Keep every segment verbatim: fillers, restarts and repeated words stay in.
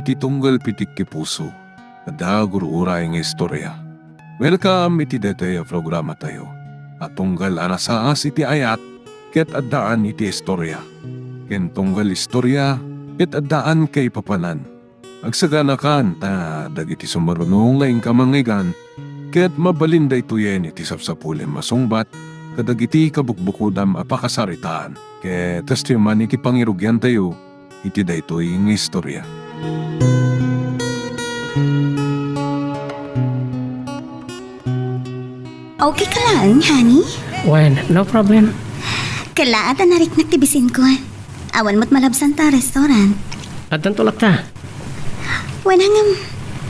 Ti tunggal pitik ti puso, adda gur-uray nga istorya. Welcome iti daytoy a programatayo a tunggal a nasaas iti ayat ket addaan iti istorya, ken tunggal istorya ket addaan kaipapanan. Agsaganakan ta dagiti sumaruno nga inka mangngeggan ket mabalin daytoyen iti sapsapulem a sungbat kadagiti kabukbukodam a pakasaritaan. Ket kastoy man iti pangirugiantayo iti daytoy nga istorya. Okay ka laeng, honey? Wen, no problem. Kalaat a nariknak ti bisinko. Awan met malabsanta a restaurant. Addan tulakta. Wen, ngem,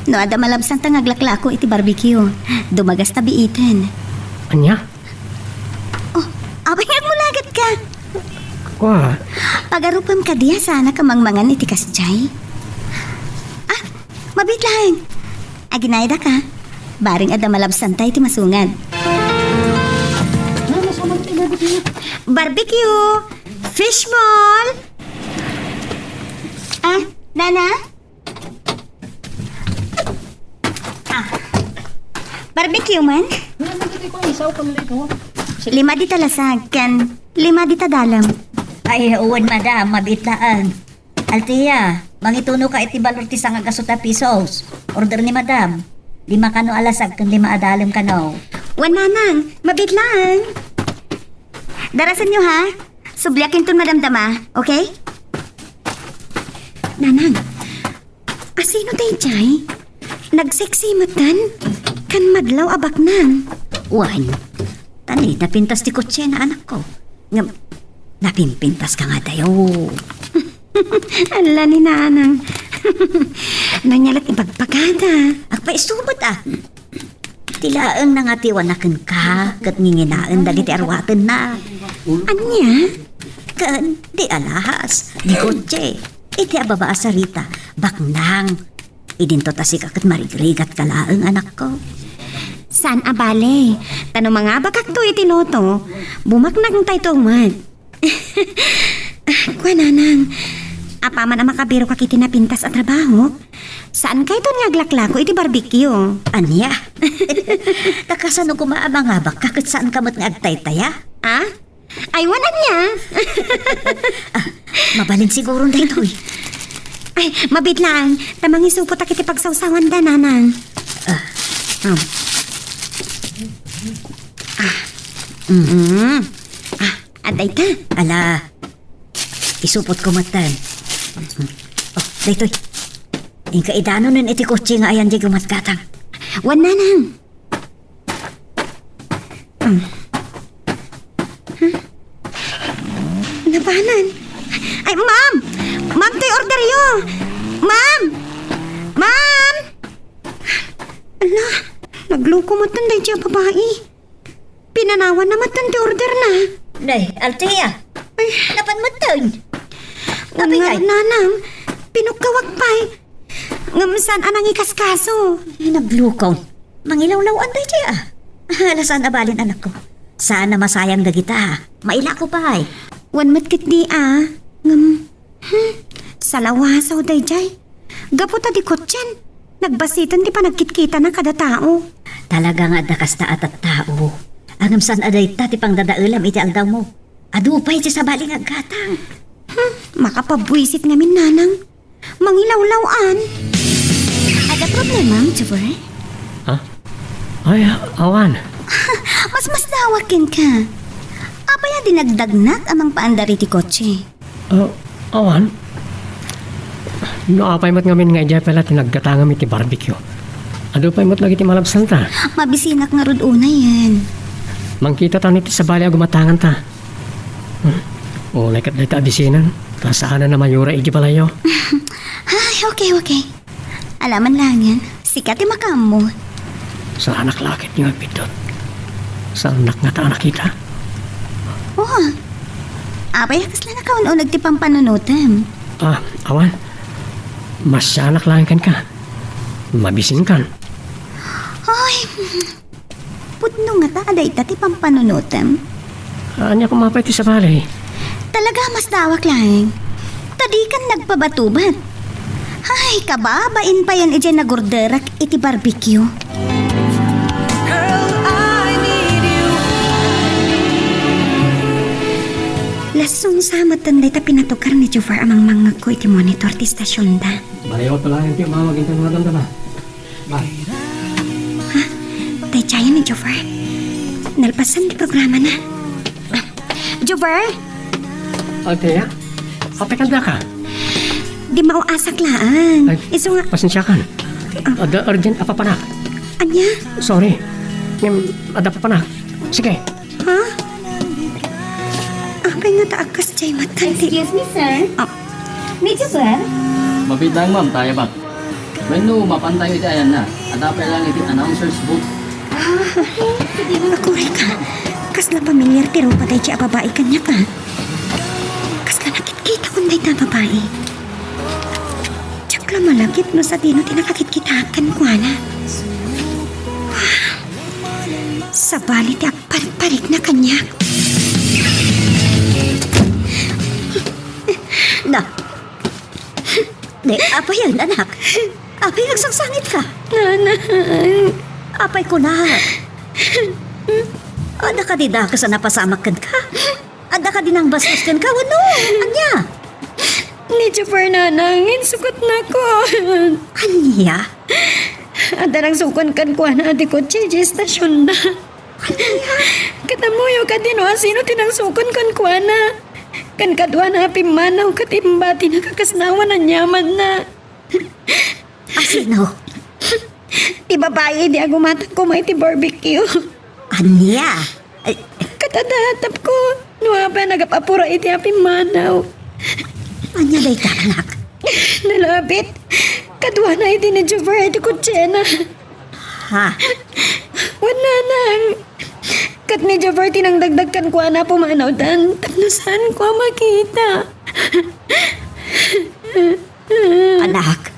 no adda malabsanta nga aglaklako iti barbecue, dumagasta biiten. Ania? Oh, apay nga agmulagat ka? Kua. Pagarupem kadi a saanak a mangmangan iti kasdiay? Ah, mabiit laeng. Aginayda ka. Bareng adda malabsanta iti masungad. Barbecue! Fishball! Ah, Nana? Ah. Barbecue man? Lima dita lasag, ken lima dita dalem. Ay, wen, madam, mabiit laeng. Althea, mangituno ka iti balor ti sangagasu ta pesos. Order ni madam. Lima kano a lasag ken lima a dalem kano. Wen, nanang, mabiit laeng. Darasenyo, ha? Subliak inton madamdama, okay? Nanang, asino daydiay? Nagseksi metten? Kan madlaw a baknang? Wen, ta napintas ti kotsena, anakko. Ngem, napimpintas ka nga dayo. Ala ni nanang. No nia la't ibagbaga da. Agpaisubot, ah. Ti laeng nangatiwan a kenka ket nginginaen dagiti arwatenna. Ania? Ken di alahas, di kotse. Iti ababa a sarita, baknang. Idinto ta sika ket marigrigat ka laeng, anakko. Saan a bale, ta no mangabakakto iti loto, bumaknangtayto met. Ah, kua, nanang, apaman a makabirok iti napintas a trabaho, saankayton nga aglaklako iti barbecue. Ania? Ta kasano koma a mangabakka ket saanka met nga agtaytaya? Ah? Ay, wen, ania? Ah, mabalin siguron daytoy. Ay, mabiit laeng, ta mangisupotak iti pagsawsawanda, nanang. Ah. Um. Ah. Mm. Ah, adda ita. Ala, isupotko metten. Oh, daytoy. Inka idanon iti kotse nga ayan diay gumatgatang. Wen, nanang. Hmm. Hmm? Napanan? Ay, ma'am! Ma'am, toy orderyo! Ma'am! Ma'am! Ala, nagluko metten daydiay a babai. Pinanawanna metten ti orderna. Nay, Althea. Ay. Napan metten. Apay nga, nanang, pinukkawak pay. Ngem saan a nangikaskaso. Ay, naglukaw. Mangilawlaw-an daydiay, ah. Ala, saan a balin, anakko. Saan a masayang dagita, ah. Mailako pay. Wen met ketdi, ah. Ngem, hmm, salawasaw daydiay. Gapu ta di kotsen, nagbasiten ti panagkitkitana kada tao. Talaga nga adda kasta a tattao. Ngem saan a dayta ti pangdadaelam iti aldawmo. Adu pay ti sabali nga aggatang. Hmm, makapabuisit ngamin, nanang. Mangilawlaw-an. Adda problemam, Jubor? Ha? Ay, awan. Masmasdawak kenka. Apay a dinagdagnak a mangpaandar iti kotse? Ah, awan. No apay met ngamin nga idiay pay la ti naggatangam iti barbecue. Adu pay met dagiti malabsanta. Mabisinak ngarud unayen. Mangkitatan iti sabali a gumatanganta. Hmm. Unay ket dayta a bisinan, ta saanen a mayura iti balayyo. Ay, okay, okay. Alaman laengen, sika ti makaammo. Saanak la ket nga agbiddut. Saannak ngata a nakita. Oh, apay a kasla nakaun-uneg ti pampanunotem? Ah, awan. Masianak laeng kenka. Mabisinkan. Ay, pudno ngata a dayta ti pampanunotem? Ania koma pay ti sabali? Talaga a masdawak laeng. Ta dikan nagpabatubat. Ay, kababain payen idiay nagorderak iti barbecue. Girl, I need you. Lasong sa metten dayta pinatukar ni Jover a mangmangngegko iti monitor ti stasionda. Baliwat laeng ti umawag inton madamdama. Ba? Ha? Daydiay ni Jover. Nalpasan ti programana. Jover? Althea? Apay kanda ka? Di mauasak laeng. Ay, isu nga, pasensiakan. Ah. Adda urgent a papanak. Ania? Sorry. Ngem, adda papanak. Sige. Ha? Apay nga ta agkasdiay met kanti? Excuse me, sir. Ah. Ni Jover? Mabiit laeng, ma'am, ta ayabak. Wenno, mapantayo iti ayanna. Adda pay laeng iti announcer's booth. Ah, okay. Sige, ma'am. Aguray ka. Kasla pamilyar ti rupa daydiay a babai kaniak, a. Kasla nakitkitakon dayta a babai. Diak la malagip no sadino ti nakakitkitaak kenkuana. Sabali ti agparikparikna kaniak. Na. Ne, apay yan, anak? Apay agsangsangitka? Nanang. Apay kunak? Adda kadi dakes a napasamak kenka? Adda kadi nangbastos kenka wenno? Ania? Ni Jover, nanang, insukatnakon. Ania? Adda nangsukon kenkuana ti kotse idiay stasionda. Ania? Ket ammoyo kadi no asino ti nangsukon kenkuana. Ken kaduana a pimmanaw ket imbatina kakasnawan aniamanna. Asino? Ti babai idi agumatang koma iti barbecue. Ania? Ay. Ket adda atapko no apay a nagap-apura iti a pimmanaw. Ania dayta, anak? Nalabit. Kaduana idi ni Jover iti kotsena. Ha? Wen, nanang. Ket ni Jover ti nangdagdag kenkuana a pumanawdan tapno saanko a makita. Anak.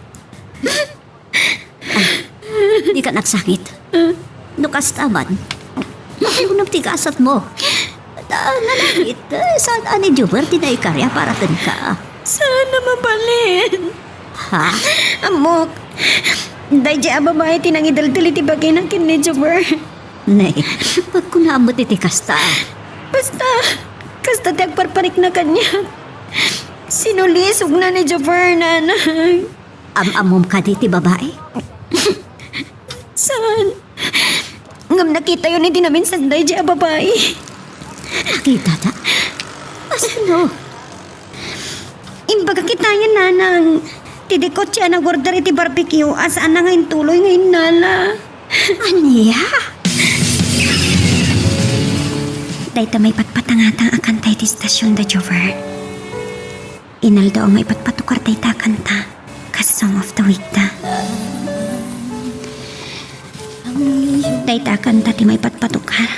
Ah, dika nagsangit. No kasta man, makiunam ti gasatmo. Ta, nalangit, eh, saan a ni Jover ti naikaria para kenka? Saan a mabalin? Ha? Ammok, daydiay a babai ti nangideltel iti bagina ken ni Jover. Ne, pagkunam met iti kasta. Basta, kasta ti agparparikna kaniak. Sinulisogna ni Jover, nanang. Am-ammom kadi ti babai? Saan. Ngem nakitayon iti naminsan daydiay a babai. Nakitada? Asino? Imbagak itayen, nanang. Ti di kotse a nag-order iti barbecue a saanna nga intuloy nga innala. Ania? Dayta maipatpatangatang a kanta iti stasionda, Jover. Inaldaw a maipatpatukar dayta a kanta kas Song of the Week da. Dayta a kanta ti maipatpatukar.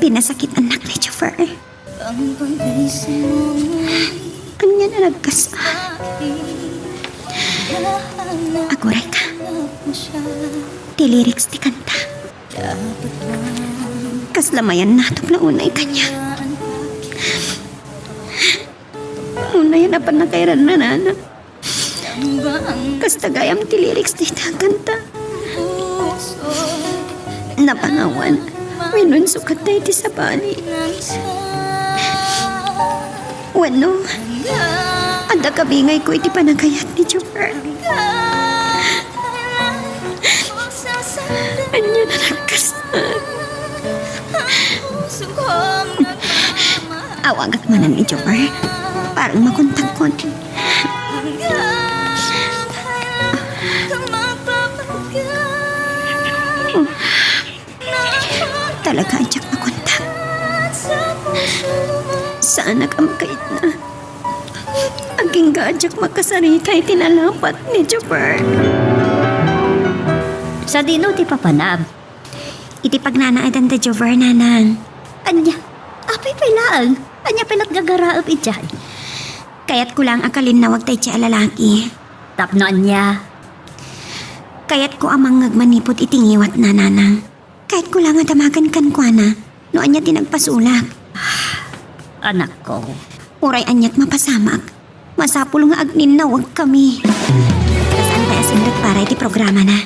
Pinasakitannak ni Jover. Ania a nagkasaan? Aguray ka. Ti lyrics ti kanta. Kasla mayan natupna unay kaniak. Unay a napan nakairan nanana. Kasta gayam ti lyrics dayta a kanta. Napangawan wenno insukatda iti sabali. Wenno, adda kabingayko iti panagayat ni Jover. Ania a nagkasaan? Awagak manen ni Jover. Parang makontakon. Talaga a diak makontak. Saanak a makaitna. Agingga a diak makasarita iti nalapat ni Jover. Sadino ti papanam? Iti pagnanaedan da Jover, nanang. Ania? Apay pay laeng? Ania pay lat gagaraep idiay? Kayatko laeng a kalinnawag daydiay a lalaki. Tapno ania? Kayatko a mangngeg manipud iti ngiwatna, nanang. Kayatko laeng a damagen kenkuana no ania ti nagpasulak. Anakko. Uray aniat mapasamak. Masapul nga agninnawagkami. Saan tayo sindek para iti programana?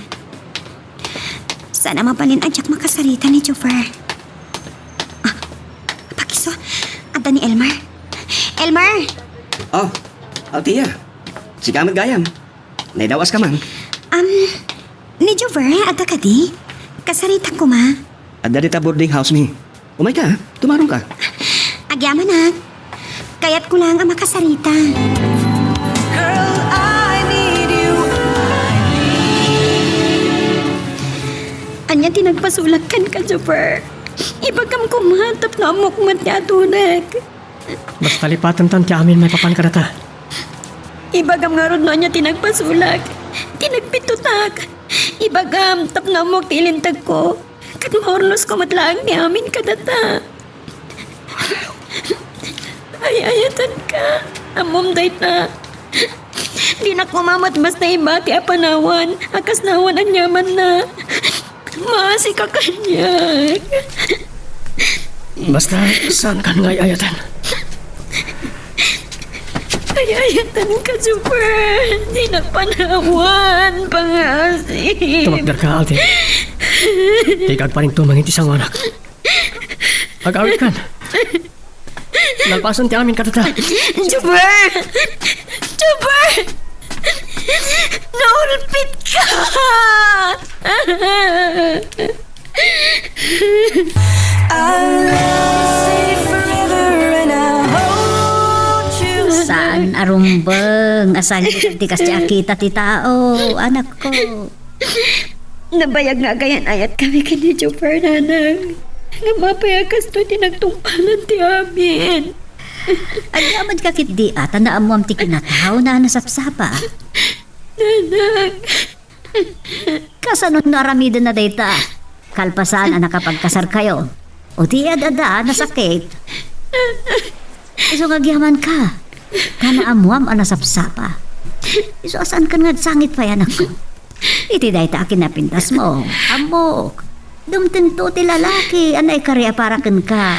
Saan a mabalin a diak makasarita ni Jover? Ah, pakiso. Adda ni Elmar. Elmar! Oh, Althea. Sika met gayam. Naidawas ka man. Um, ni Jover, adda kadi? Kasarita koma. Adda dita boarding house mi. Umayka, tumaron ka. Agyamanak. Kayatko lang a makasarita. Girl, I need you. Ania ti nagpasulak kenka, Jover? Ibagam koma tapno ammok met ti atunek. Basta lipatentan ti amin maipapan kadata. Ibagam ngarud no ania ti nagpasulak, ti nagpitutak. Ibagam tapno ammok ti ilintegko. Ket maurnosko met laeng ti amin kadata. Ay-ayatenka. Ammom dayta. Dinak koma met basta ibati a panawan a kasla awan aniamanna. Maasika kaniak. Basta, saankan nga ay-ayaten. Ay-ayatenka, Jover. Dinak panawan, pangngaasim. Tumakderka, Althea. Dika agparintumeng iti sangoanak. Agawidkan. Nalpasen ti amin kadata. Jover! Jover! Naulpitka! I'll love you forever and I'll hold you. Saan a rumbeng a sangit ti kasdi a kita ti tao, anakko. Nabayag nga agayan-ayatkami ken ni Jover, nanang. Ngem apay a kastoy ti nagtungpalan ti amin? Agyamatka ketdi a ta naammoam ti kinataona a nasapsapa. Nanang. Kasano no aramidenna dayta? Kalpasan a nakapagkasarkayo. O ti ad-adda a nasakit. Isu nga agyamanka. Ta naammoam a nasapsapa. Isu a saankan nga agsangit pay, anakko. Iti dayta a kinapintasmo, ammok. Dumtengto ti lalaki a naikari a para kenka.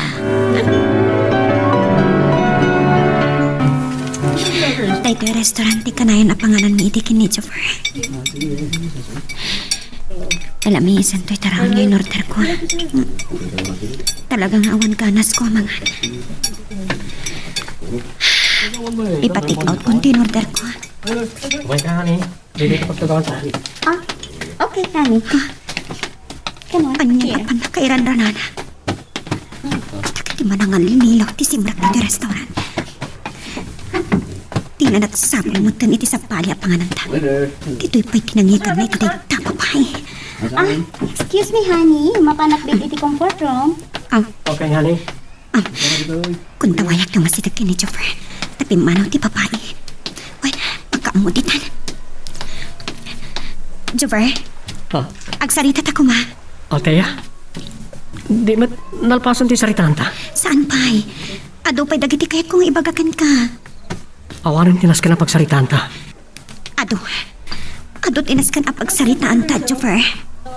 Daytoy restaurant ti kanayon a pangananmi idi ken ni Jover. Alamisantoy taraon nga inorderko. Talaga nga awan ganasko a mangan. Ipa-take out kon ti inorderko. Kumain ka, honey. Ready ka pagtagawan ta. Ah, okay, honey. Come on, ania here. Apan nakairanranana. Dagiti manangallilaw ti simrek ditoy restaurant. Dina nagsapul metten iti sabali a pangananta. Waiter. Ditoy pay ti nangikanna iti dayta a babai. Ah, excuse me, honey. Mapanak ditoy iti comfort room. Ah. Okay, honey. Ah, kuntawayak ti umasideg ken ni Jover. Ta pimmanaw ti babai. Wen, makaammo ditan. Jover? Ha? Agsarita ta koma. Althea? Di met nalpasen ti saritaanta? Saan pay? Adu pay dagiti kayatko nga ibaga kenka. Awanen ti nasken a pagsaritaanta. Adu. Adu ti nasken a pagsaritaanta, Jover.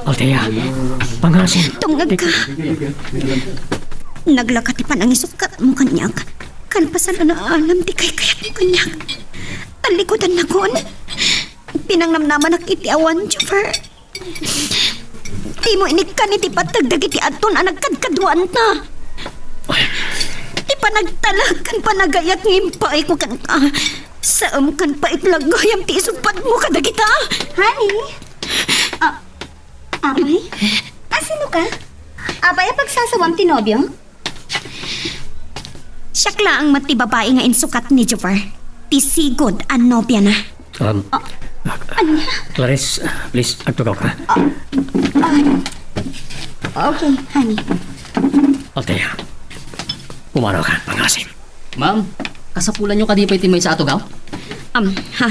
Althea, pangasim. Tungngegka. Naglaka ti panangisukatmo kaniak. Kalpasan a naalam ti kaykayatmo kaniak. Tallikudannakon. Pinangnamnamanak iti awan, Jover. Dimo inikkan iti pateg dagiti adton a nagkadkaduanta. Ti panagtalek ken panagayat nga impaayko kenka, saem ken pait la gayam ti isuppadmo kadagita. Honey? Ah, apay? Asino ka? Apay a pagsasawam ti nobio? Siak laeng met ti babai nga insukat ni Jover, ti sigud a nobiana. Um, ah, ania? Clarice, please, agtugaw ka. Ah, ah, okay, honey. Althea, pumanaw ka, pangasim. Ma'am, kasapulanyo kadi pay ti maysa a tugaw? Um, ha?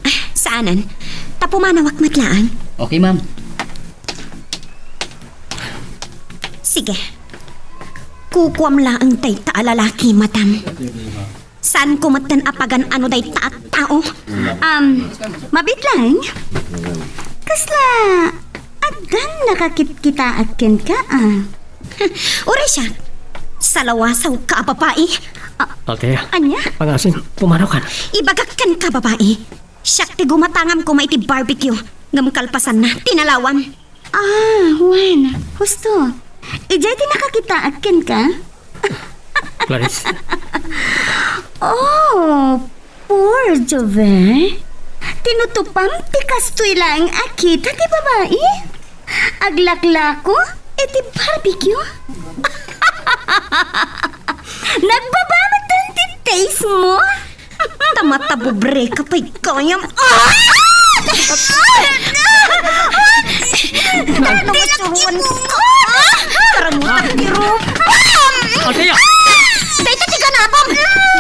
Ah, saanen. Ta pumanawak met laeng. Okay, ma'am. Sige. Kukuam laeng dayta a lalaki, madam. Saanko metten a pagan-ano dayta a tao? Um, mabiit laeng? Kasla addan nakakitkitaak kenka, a? Uray siak, salawasawka a babai, Ah, Althea, ania? Pangasim, pumanaw kan. Ibagak kenka, babai. Siak ti gumatangam koma iti barbecue. Ngem kalpasanna, tinalawam. Ah, wen, husto. Idiay ti nakakitaak kenka? Clarice. Oh, poor Jover. Tinutupam ti kastoy laeng a kita ti babai? Aglaklako iti barbecue? Nagbaba met ti taste mo? Ta matabubre ka pay gayam. Ah! Ano nga suruan ko? Karamutan ti rupa. Althea! Dayta ti ganapam!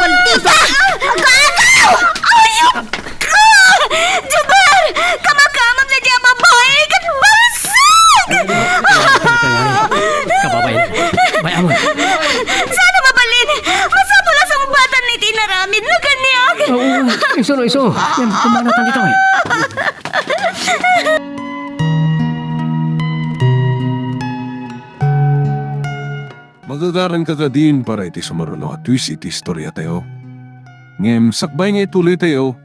Maldita! Agagaw! Ayok! Jover! Kamakamam na di a babai ket balsag! Kababain. Bay-amon. Saan a mabalin? Masapul a sungbatan iti inaramidna kaniak. Oo, isu no isu. Yan, kumanatan ditoy. Magagaranka kadin para iti sumaruno a twist iti istoriatayo. Ngem sakbay nga ituloytayo,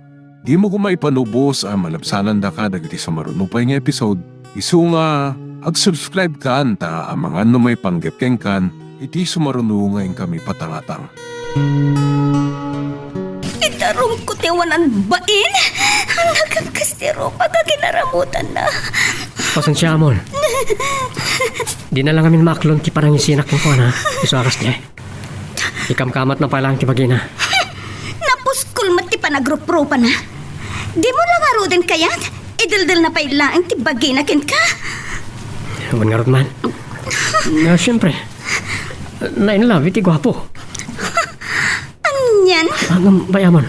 dimo koma ipanubos a malabsanandaka dagiti sumaruno pay nga episode. Isu nga ag-subscribe kan ta amangan no maipanggep kenkan iti sumaruno nga inkami patangatang. Idarumko ti awanan bain. Nagkagkas ti rupa a kinaramutanna. Pasensiaamon. Dina la ngamin maaklon ti panangisinak kenkuana. Isu a kasdiay. Ikamkamatna pay laeng ti bagina. Napuskol met ti panagruprupana. Dimo la ngaruden kayat? Ideldelna pay laeng ti bagina kenka. Wen ngarud man. Na, siyempre. Na-in love iti guapo. Anian? Ah, ngem bay-amon.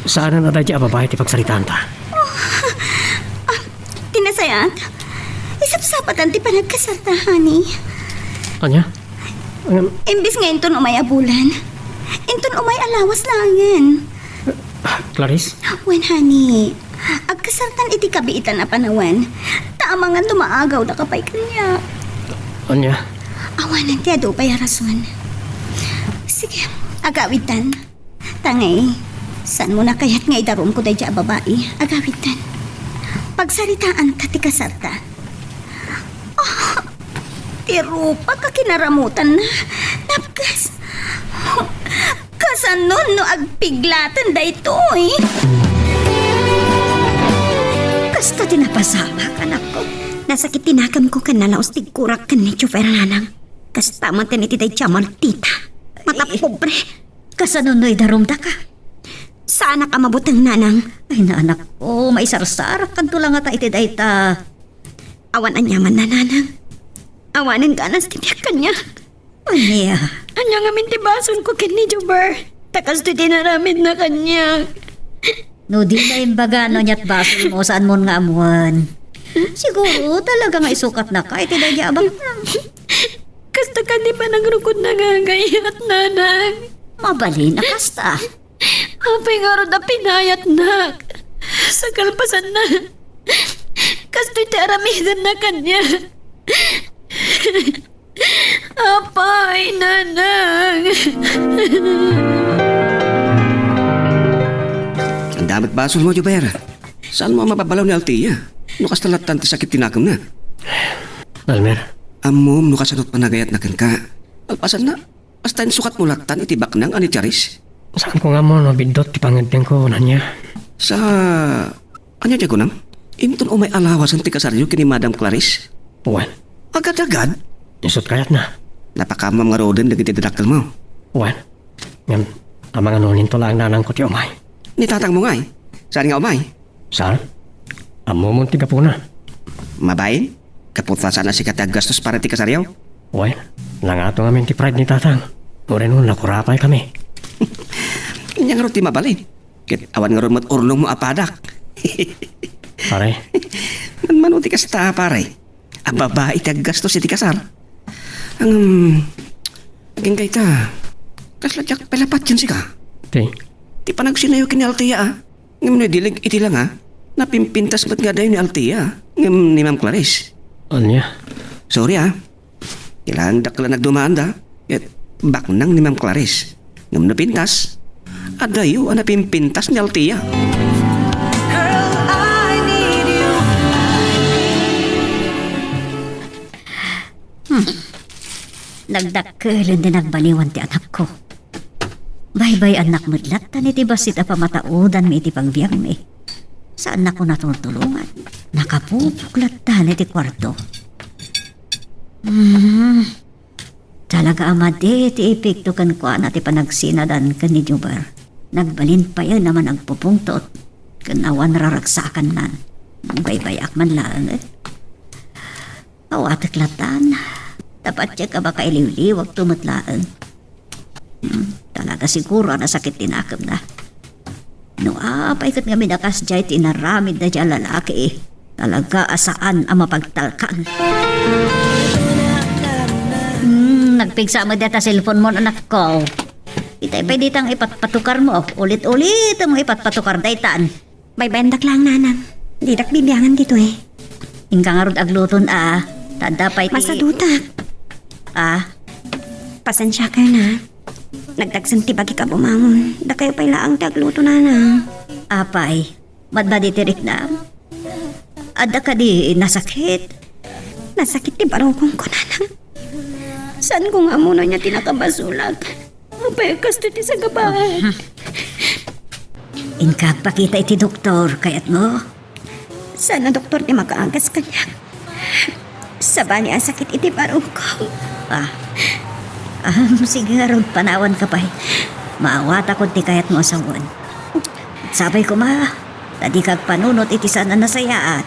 Saanen a daydi a babai ti pagsaritaanta. Ah, ti nasayaat, isapsapatan ti panagkasarta, honey. Ania? Ngem imbes nga inton umay a bulan, inton umay a lawas laengen. Ah, Clarice? Wen, honey. Agkasartan iti kabiitan a panawen. Ta amangan no maagawdaka pay kaniak. Ania? Awanen ti adu pay a rason. Sige, agawidtan. Tangay, saanmo a kayat nga idarumko daydi a babai? Agawidtan. Pagsaritaanta ti kasarta. Ah, ti rupa a kinaramutanna. Napkas. Kasano no agpiglaten daytoy? Kasta ti napasamak, anakko. Nasakit ti nakemko ken nalaus ti igkurak ken ni Jover, nanang. Kasta met iti daydi a maldita. Matapobre. Kasano no idarumdaka? Saanak a mabuteng, nanang. Ay, anakko, maisarsarakkanto la ngata iti dayta. Awan aniamanna, nanang. Awanen ganas ti biag kaniak. Ania? Ania ngamin ti basolko ken ni Jover? Ta kastoy ti inaramidna kaniak. No dina imbaga no aniat basolmo, saanmon nga ammoen. Siguro, talaga nga isukatnaka iti daydi a baknang. Kasta kadi panagrukodna nga agayat, nanang. Mabalin a kasta. Apay ngarud a pinayatnak? Sa kalpasanna, kastoy ti aramidenna kaniak. Apay, nanang. Saan met basolmo, Jover? Saanmo a mababalaw ni Althea? No kasta lattan ti sakit ti nakemna. Elmer. Ammom no kasano ti panagayatna kenka. Kalpasanna, kasta insukatmo lattan iti baknang a ni Charis? Saanko nga ammo no biddut ti pangngeddengko, nanang. Sa Ania ti kunam? Inton umay a lawasen ti kasaryo ken ni Madam Clarice? Wen. Agad-agad? Isut' kayatna. Napakaammom ngaruden dagiti dinakkelmo. Wen. Ngem, amangan no inton laeng nanangko ti umay. Ni tatangmo ngay? Saan nga umay? Saan? Ammomon ti gapuna. Mabain? Gapu ta saan a sika ti aggastos para ti kasaryo? Wen, nangato ngamin ti pride ni tatang. Uray no, nakurapay kami. Ania ngarud ti mabalin? Ket awan ngarud met urnongmo a padak. Pare. Manmano ti kasta, pare. A babai ti aggastos iti kasar. Ngem, agingga ita, kasla diak pay la patien sika. Ti? Ti panagsinayo ken ni Althea, a. Ngem no idi leg-, iti langa, napimpintas met nga adayo ni Althea, ngem ni Ma'am Clarice. Ania? Sorry, a. Kailangan dakkel a nagdumaanda, ket baknang ni Ma'am Clarice. Ngem napintas, adayo a napimpintas ni Althea. Girl, I need you. Hmm. Nagdakkelen ti nagbaliwan ti anakko. Baybay-annak met lattan iti bassit a pamataudanmi iti pagbiagmi. Saannakon a tultulongan. Nakapupok lattan iti kuarto. Hmm. Talaga a madi ti epekto kenkuana ti panagsinadan ken ni Jover. Nagbalin payen a managpupungtot ken awan raragsakannan. Nagbaybay-ak man laeng, eh. Awatek lattan. Ta patiek a makailiwliwagto met laeng. Hmm, talaga siguro a nasakit ti nakemna. No apay ket ngamin a kasdiay ti inaramid daydiay a lalaki, talaga a saan a mapagtalkan. Hmm, nagpigsa met dayta cellphone mo, anakko. Itay pay ditang ipatpatukar mo, ulit-ulit mo ipatpatukar daytan. Baybayandak laeng, nanang. Didak bibiangan ditoy. Inka ngarud agluton a. Ta adda pay ti Masadutak. Ah? Pasensiakan na. Nagdagsen ti bagik a bumangon. Dakayo pay laeng ti agluto, nanang. Apay, madbadi ti riknam? Adda kadi nasakit? Nasakit ti barukongko, nanang. Saanko nga ammonan ania ti nakabasolak. Apay, kastoy ti sagabaek. Inka agpakita iti doktor, kayatmo? Saan a doktor ti makaagas kaniak? Sabali a sakit iti barukko. Ah. Ah, sige ngarud, panawanka pay. Maawatakon ti kayatmo a sawen. Sapay koma, ta dika agpanunot iti saan a nasayaat.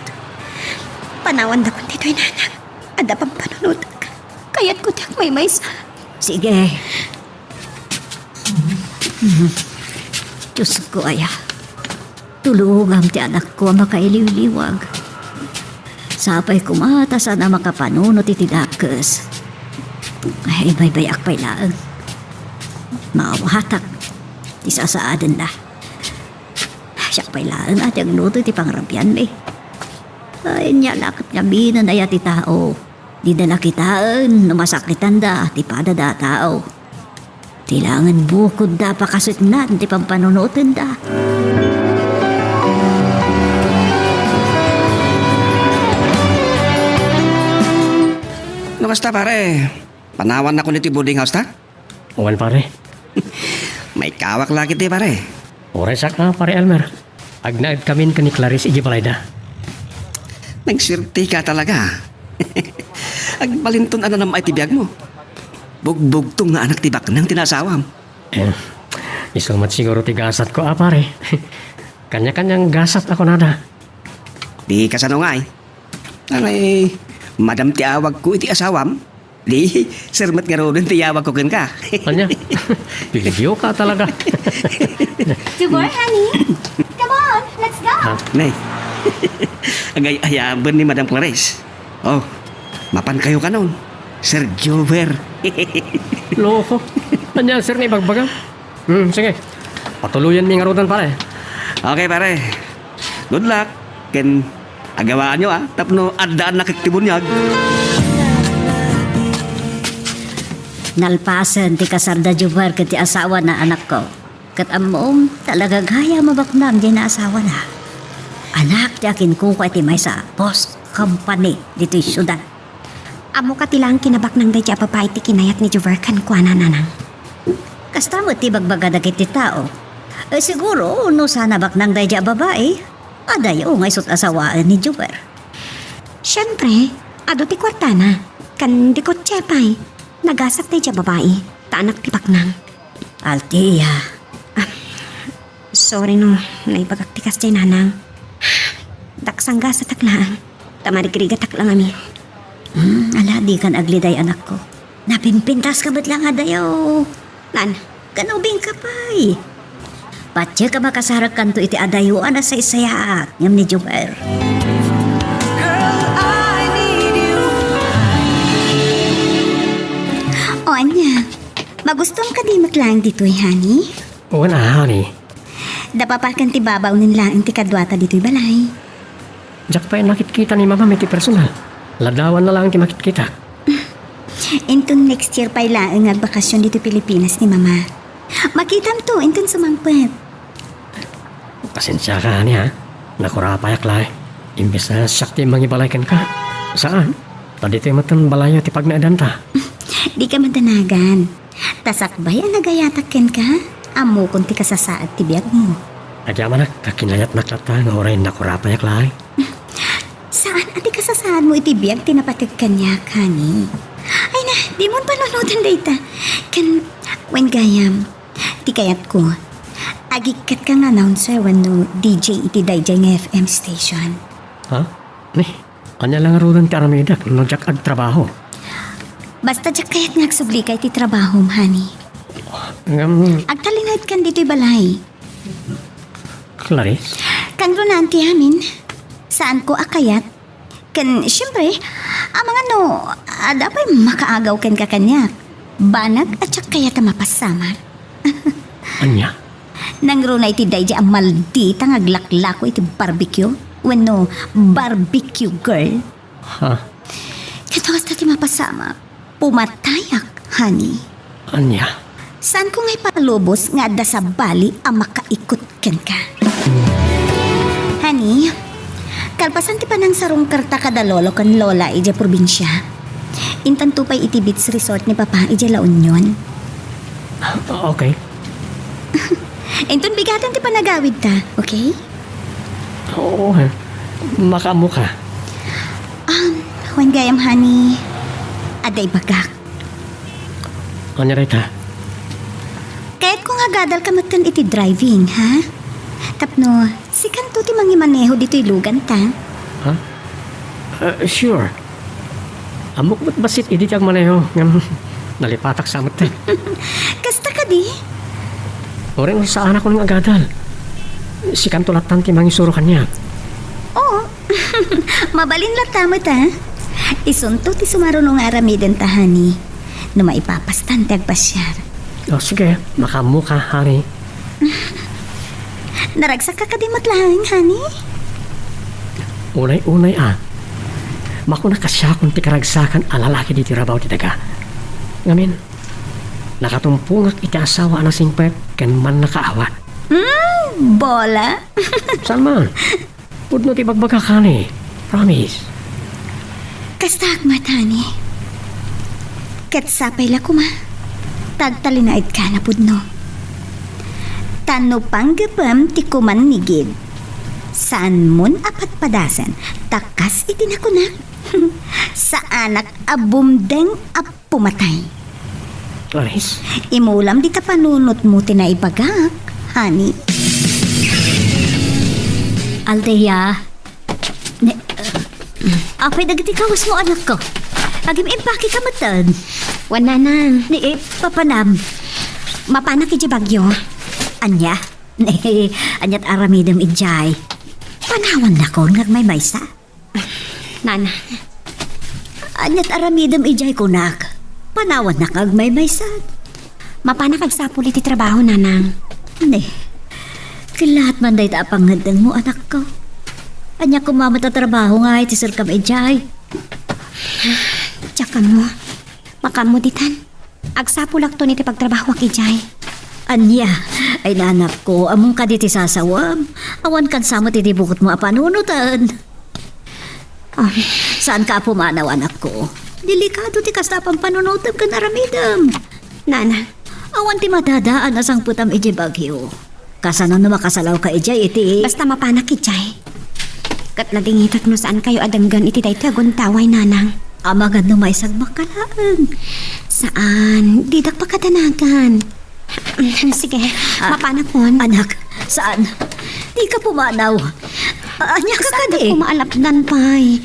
Panawandakon ditoy, nanang. Adda pampanunotak. Kayatko ti agmaymaysa. Sige. Diosko aya, tulongam ti anakko a makailiwliwag. Sapay koma ta saan a makapanunot iti dakes. Ay, baybay-ak pay laeng. Maawatak ti sasaadenna. Siak pay laeng a ti agluto iti pangrabianmi. Ay, ania la ket ngamin aya ti tao. Dida la kitaen no masakitanda ti padada a tao. Ti laengen bukodda a pakasitnan ti pampanunotenda. No kasta, pare, panawannakon iti boarding house ta? Wen, pare. Maikawak la ketdi, pare. Uray saka, pare Elmer. Agnaedkamin ken ni Clarice idiay balayda. Nagsuerteka talaga. Agbalinton a nanam-ay ti biagmo. Bugbugtong nga anak ti baknang ti naasawam. Eh, isu met siguro ti gasatko a, pare. Kanya-kanyang gasat a kunada. Di kasano ngay? Ay, madam ti awagko iti asawam. Di, sir met ngaruden ti yawagko kenka. Ania? Pilioka talaga. Jubor, honey, come on, let's go. Ha? Nay. Agay-ayaben ni Madam Clarice. Oh, mapankayo kanon, Sir Jover. Loko. Ania, sir, nga ibagbaga? Hmm, sige. Patuloyanmi ngaruden, pare. Okay, pare. Good luck. Ken agawaanyo, ah, tapno addaannak iti buniag. Nalpasen ti kasarda Jover ken ti asawana, anakko. Ket ammom, talaga gayam a baknang diay naasawana. Anak ti akinkukua iti maysa a post company ditoy siudad. Ammok a ti laeng kinabaknang daydiay a babai ti kinayat ni Jover kenkuana, nanang. Kasta met ti ibagbaga dagiti tao. Eh, siguro, no saan a baknang daydiay a babai, adayo nga isut' a sawaen ni Jover. Siempre, adu ti kuartana, ken di kotse pay. Nagasat daydiay a babai, ta anak ti baknang. Althea. Ah, sorry no naibagak ti kasdiay, nanang. Daksang gasatak laeng, ta marigrigatak la ngamin. Hmm, ala, dikan agliday, anakko. Napimpintaska met laeng adayo. Nan? Ken ubingka pay. Patiek a makasaragkanto iti adayo a nasaysayaat ngem ni Jover. Girl, I need you. O ania, magustom kadi met laeng ditoy, honey? Wen a, honey. Dapapaken ti babaonen laeng ti kaduata ditoy balay. Diak pay nakitkita ni Mamam iti personal. Ladawanna laeng ti makitkitak. Inton next year pay laeng nga agbakasyon ditoy Pilipinas ni Mama. Makitamto inton sumangpet. Pasensiaka, honey, ha? Nakurapayak laeng. Imbes a siak ti mangibalay kenka. Saan? Ta ditoy met balayyo ti pagnaedanta. Dika madanagan. Ta sakbay a nagayatak kenka, ammokon ti kasasaad ti biagmo. Agyamanak ta kinayatnak latta nga uray nakurapayak laeng. Saan a ti kasasaadmo iti biag ti napateg kaniak, honey? Ay na, dimon panunoten dayta. Ken, wen gayam, ti kayatko, agikkatka nga announcer wenno D J iti daydiay nga F M station. Ha? Ni, ania la ngaruden ti aramidek no diak agtrabaho? Basta diak kayat nga agsublika iti trabahom, honey. Ngem, agtalinaedkan ditoy balay. Clarice? Kangrunaan ti amin. Saanko a kayat. Ken, siyempre, amangan no adda pay makaagaw kenka kaniak. Banag a diak kayat a mapassamag. Ania? Nangruna iti daydiay a maldita nga aglaklako iti barbecue wenno barbecue girl. Ha? Ket no kasta ti mapasama, pumatayak, honey. Ania? Saanko nga ipalubos nga adda sabali a makaikot kenka. Honey, kalpasan ti panangsarungkerta kada lolo ken lola idiay probinsia, intanto pay iti beach resort ni Papa idiay La Union. Okay. Inton bigaten ti panagawidta, okay? Oo, ha. Makaammoka. Um, wen gayam, honey, adda ibagak. Ania dayta? Kayatko nga agadalka metten iti driving, ha? Tapno, sikanto ti mangimaneho ditoy luganta. Ha? Uh, sure. Ammok met bassit idi ti agmaneho, ngem nalipatak sa met. Kasta kadi? Uray no saanakon nga agadal. Sikanto lattan ti mangisuro kaniak. Oo. Mabalin latta met, ha? Isunto ti sumaruno nga aramidenta, honey. No maipapastan ti agpasiar. O, sige, makaammoka, honey. Naragsakka kadi met laeng, honey? Unay-unay a, makunak a siakon ti karagsakan a lalaki ditoy rabaw ti daga. Ngamin, nakatumpongak iti asawa a nasingpet ken mannakaawat. Hmm, bola. Saan man? Pudno ti ibagbagak, honey. Promise. Kastaak met, honey. Ket sapay la koma ta agtalinaedka a pudno. Ta no panggepem ti kumannigid, saanmon a padpadasen, ta kas iti nakunak, saanak a bumdeng a pumatay. Clarice? Imulam dita panunotmo ti naibagak, honey. Aldea. Ne, apay dagiti kawesmo, anakko? Agim-impakeka metten. Wen, nanang. Ni, eh, papanam. Mapanak idiay Baguio. Ania? Ne, aniat aramidem idiay? Panawannakon nga agmaymaysa. Nana. Aniat aramidem idiay kunak? Panawannak nga agmaymaysa. Mapanak agsapul iti trabaho, nanang. Ne. Ket laat man dayta a pangngeddengmo, anakko. Ania koma met a trabaho nga iti serkam idiay? Diak ammo. Makaammo ditan. Agsapulakton iti pagtrabahoak idiay. Ania? Ay, nanakko, ammom kadi ti sasawam? Awan kansa met idi bukotmo a panunoten. Um. Saanka a pumanaw, anakko. Delikado ti kasta a pampanunotem ken aramidem. Nana. Awan ti madadaan a sangpetam idiay Baguio. Kasano no makasalawka idiay iti... Basta mapanak idiay. Ket nadingitak no saankayo a denggen iti daytoy a guntaway, nanang. Amangan no maisagmakka laeng. Saan, didak pakadanagan. Sige, ah, mapanakon. Anak, saan? Dika pumanaw. Ania ka kadi? Saan ko maalapdan pay?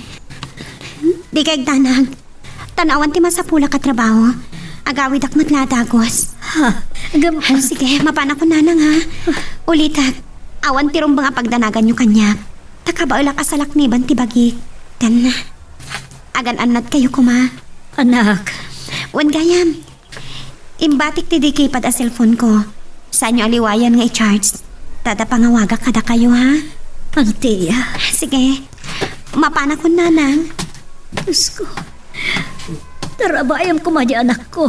Dika agdanag. Tan awan ti masapulak a trabaho. Agawidak met la a dagus. Ha? Agam- Ah, sige, mapanakon, nanang, ha? Ulitek, awan ti rumbeng a pagdanaganyo kaniak. Ta kabaelak a salakniban ti bagik. Tan, agan-annadkayo koma. Anak. Wen gayam. Imbatik ti di keypad a cellphone ko. Saanyo a liwayan nga i-charge. Ta adda pangawagak kadakayo, ha? Althea. Sige. Mapanakon, nanang. Diyos ko. Tarabayam koma di anakko.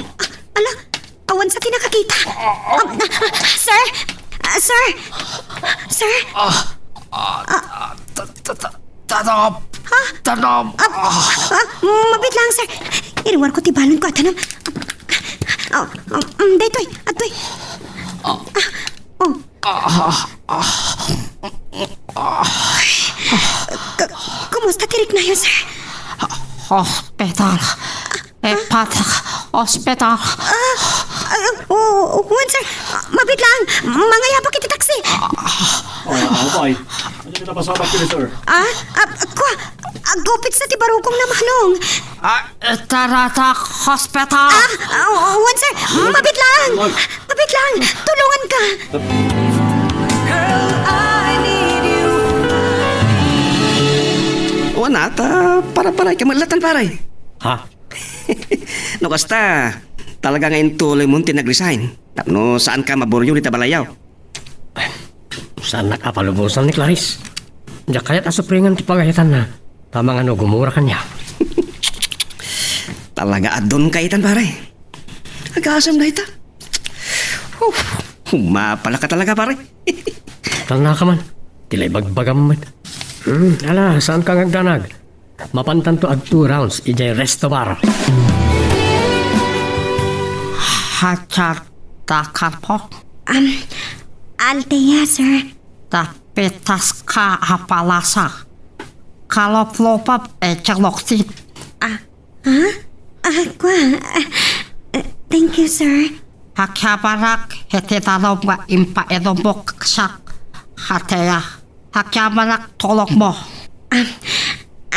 Ala, awan sa ti nakakita. Um, ah, sir? Ah, sir? Sir? Ah, ah, ah, ta-, ta-, ta-, tanam. Ha? Tanam. Ah, ah, mabit lang, sir. Iruar ko ti balon ko, tanam. Ah, ah, um, daytoy, adtoy. Ah, oh. Ah, ah, ah. Ka-, kumusta ti riknayo, sir? Hospital. Ipatak hospital. Ah, ah, oh, oh, wen, sir. Ah, mabit lang. Mangayapak iti taksi. Ah, ah, bay. Ano na pasabak kini, sir? Ah, ah, kwa, agupit sa ti barukong na manong. Ah, taratak hospital. Ah, ah, oh, wen, sir. Mabit lang. Mabit lang. Tulungan ka. Girl, I need you. Wen, ta para-paray ka met latta, pare. Ha? No kasta, talaga nga intuloymon ti nag-resign. Tapno saanka maburyo dita balayyo. Saannak a palubosan ni Clarice. Diak kayat a supringen ti pagayatanna. Ta mangano gumura kaniak. Talaga a don ka itan, pare. Agasem dayta. Uf, mapalaka talaga, pare. Talna ka man. Ti la ibagbagam met. Hmm, ala, saanka nga agdanag? Mapantanto agto rounds idiay resto bar. Hatsa ta kapo? Um, Althea, sir. Ta pitas ka a palasa. Kaloplopam, eh, Choksit. Ah, ha? Ah, kua. Ah, ah, thank you, sir. Agyamanak iti danum nga impainummo siak, Althea. Agyamanak tulongmo. Ah,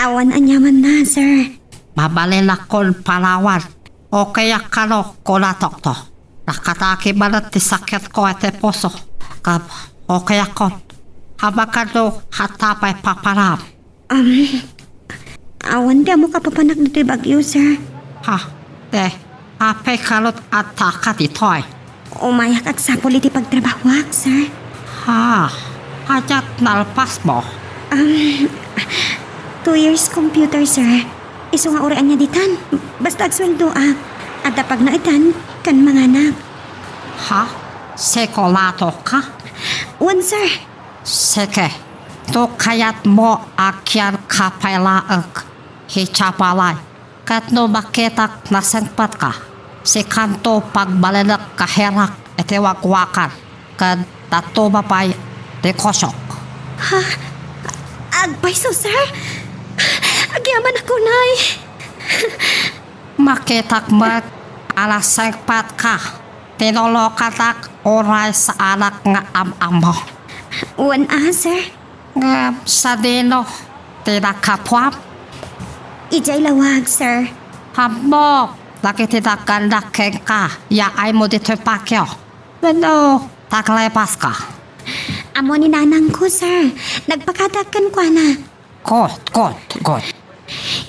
awan aniamanna, sir. Mabalinakon panawan. Okayak kano, kuna doktor. Nakadagi manen ti sakitko iti puso. Ngem, okayakon. Amangan no, adda pay papanam. Um, awan ti ammo kapapanak ditoy bagyo, sir. Ha? Te, apay kano ti adda ka ditoy? Umayak agsapul iti pagtrabahoak, sir. Ha? Ania ti nalpasmo? Um, two years computer, sir. Isu nga uray ania ditan. Basta agsueldoak. Adda pagnaedan ken manganak. Ha? Sigurado ka? Wen, sir. Sige. No kayatmo, agyangka pay laeng idiay balay. Ket no makitak nasengpetka, sikanto pagbalinek nga herak iti wakwakan ken tatuma pay ti kusok. Ha? Agpayso, sir? Agyamanak unay. Makitak met a nasengpetka. Tinulokannak uray saanak nga am-ammo. Wen a, sir. Ngem sadino ti nakapuam? Idiay lawag, sir. Ammok dagiti nagannak kenka, yaaymo ditoy patio. Wenno, taglepaska? Ammo ni nanangko, sir. Nagpakadaak kenkuana. Good, good, good.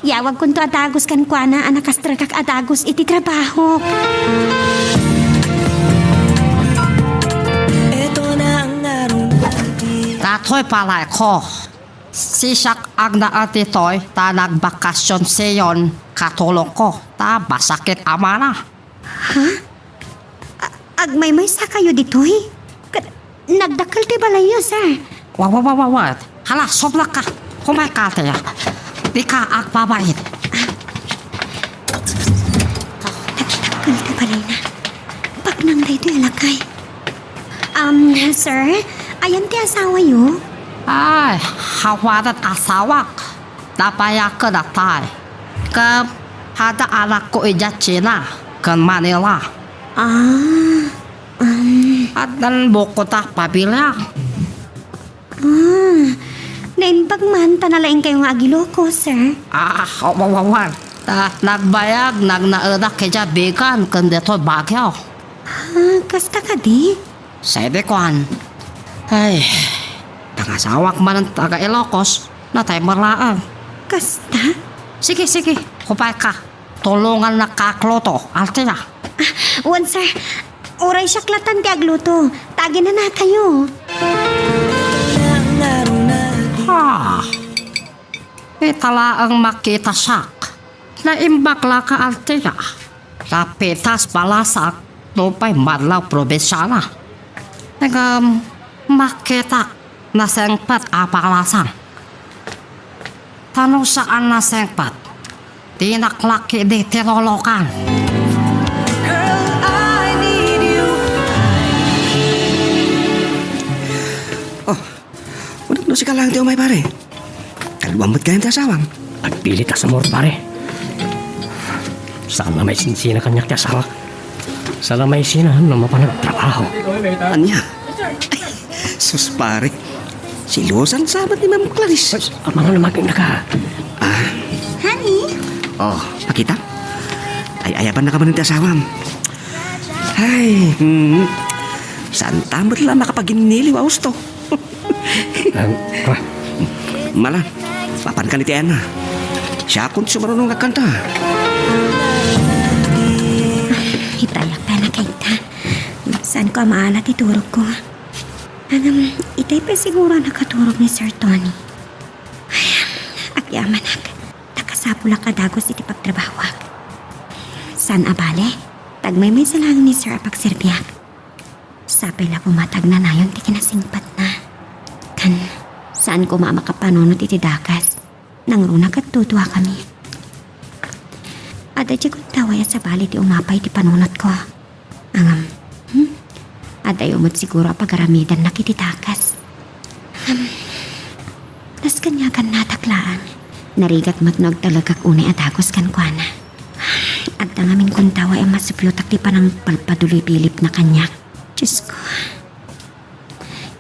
Yawagkonto a dagus kenkuana a nakastrekak a dagus iti trabahok. Datoy balayko. Siak agnaed ditoy ta nagbakasionsiyon katulongko ta masakit a mana. Ha? A-, agmaymaysakayo ditoy? Ket nagdakkel ti balayyo, sir. Wa, wa, wa, wa, wa. Hala, sublak ka. Kumayka, Althea. Dika agbabain. Nagdakkel ti balayna. Baknang daytoy a lakay. Um, sir, ayan ti asawayo? Ay, awanan asawak. Nabayaken a tay. Ket adda anakko idiay China ken Manila. Ah, um. Addan bukota pamilia. Ah, naimbag man ta nalaingkayo nga agiloko, sir. Ah, awawawan. Ta nagbayag, nagnaedak idiay Vigan ken ditoy Baguio. Ah, kasta kadi? Sede kuan. Ay, pangasawak man taga Ilocos, natay met laeng. Kasta? Sige, sige, kumayka. Tulongannaka agluto, Althea. Ah, wen, sir. Uray siak latan ti agluto. Ta aginanakayo. Ha? Ita laeng makita siak. Naimbag la ka, Althea. Napitas balasak nupay madlaw probinsiana. Ngem, makitak nasengpet a balasan. Ta no saan nasengpet, dinak la ketdi tinulokan. Girl, I need you. Oh, Wenno sika laeng ti umay, pare? Kaduam met gayam ti asawam. Agpilit a sumurot, pare. Saan a maisinsina kaniak ti asawak. Saan a maisina no mapan agtrabaho. Ania? Ay, sus, pare. Selosan sa met ni Ma'am Clarice. Ay, amangan a makinnaka. Ah. Honey? Oh, makita? Ay-ayabannaka manen ti asawam. Ay, hmm. Saanta met la makapaginniliw a husto. Em, ah. Mala, mapankan iti ayanna. Siakon ti sumarunong agkanta. Itayak pay a nakita. Saanko a maala ti turogko. Ngem, itay pay siguro a nakaturog ni Sir Tony. Ay, agyamanak. Ta kasapulak a dagus iti pagtrabahoak. Saan a bale, ta agmaymaysa laeng ni Sir a pagserbiak. Sapay la koma ta agnanayon ti kinasingpetna. Ken, saan koma a makapanunot iti dakes. Nangruna ket duduakami. Adda diay gundaway a sabali ti umapay iti panunotko. Ngem, hmm? Addayo met siguro a pagaramidannak iti dakes. Ngem, nasken nga agannadak laeng. Narigat met no agtalekak unay a dagus kenkuana. Adda ngamin kuntaway a masupiotak ti panangpalpaduloy bilibna kaniak. Diosko,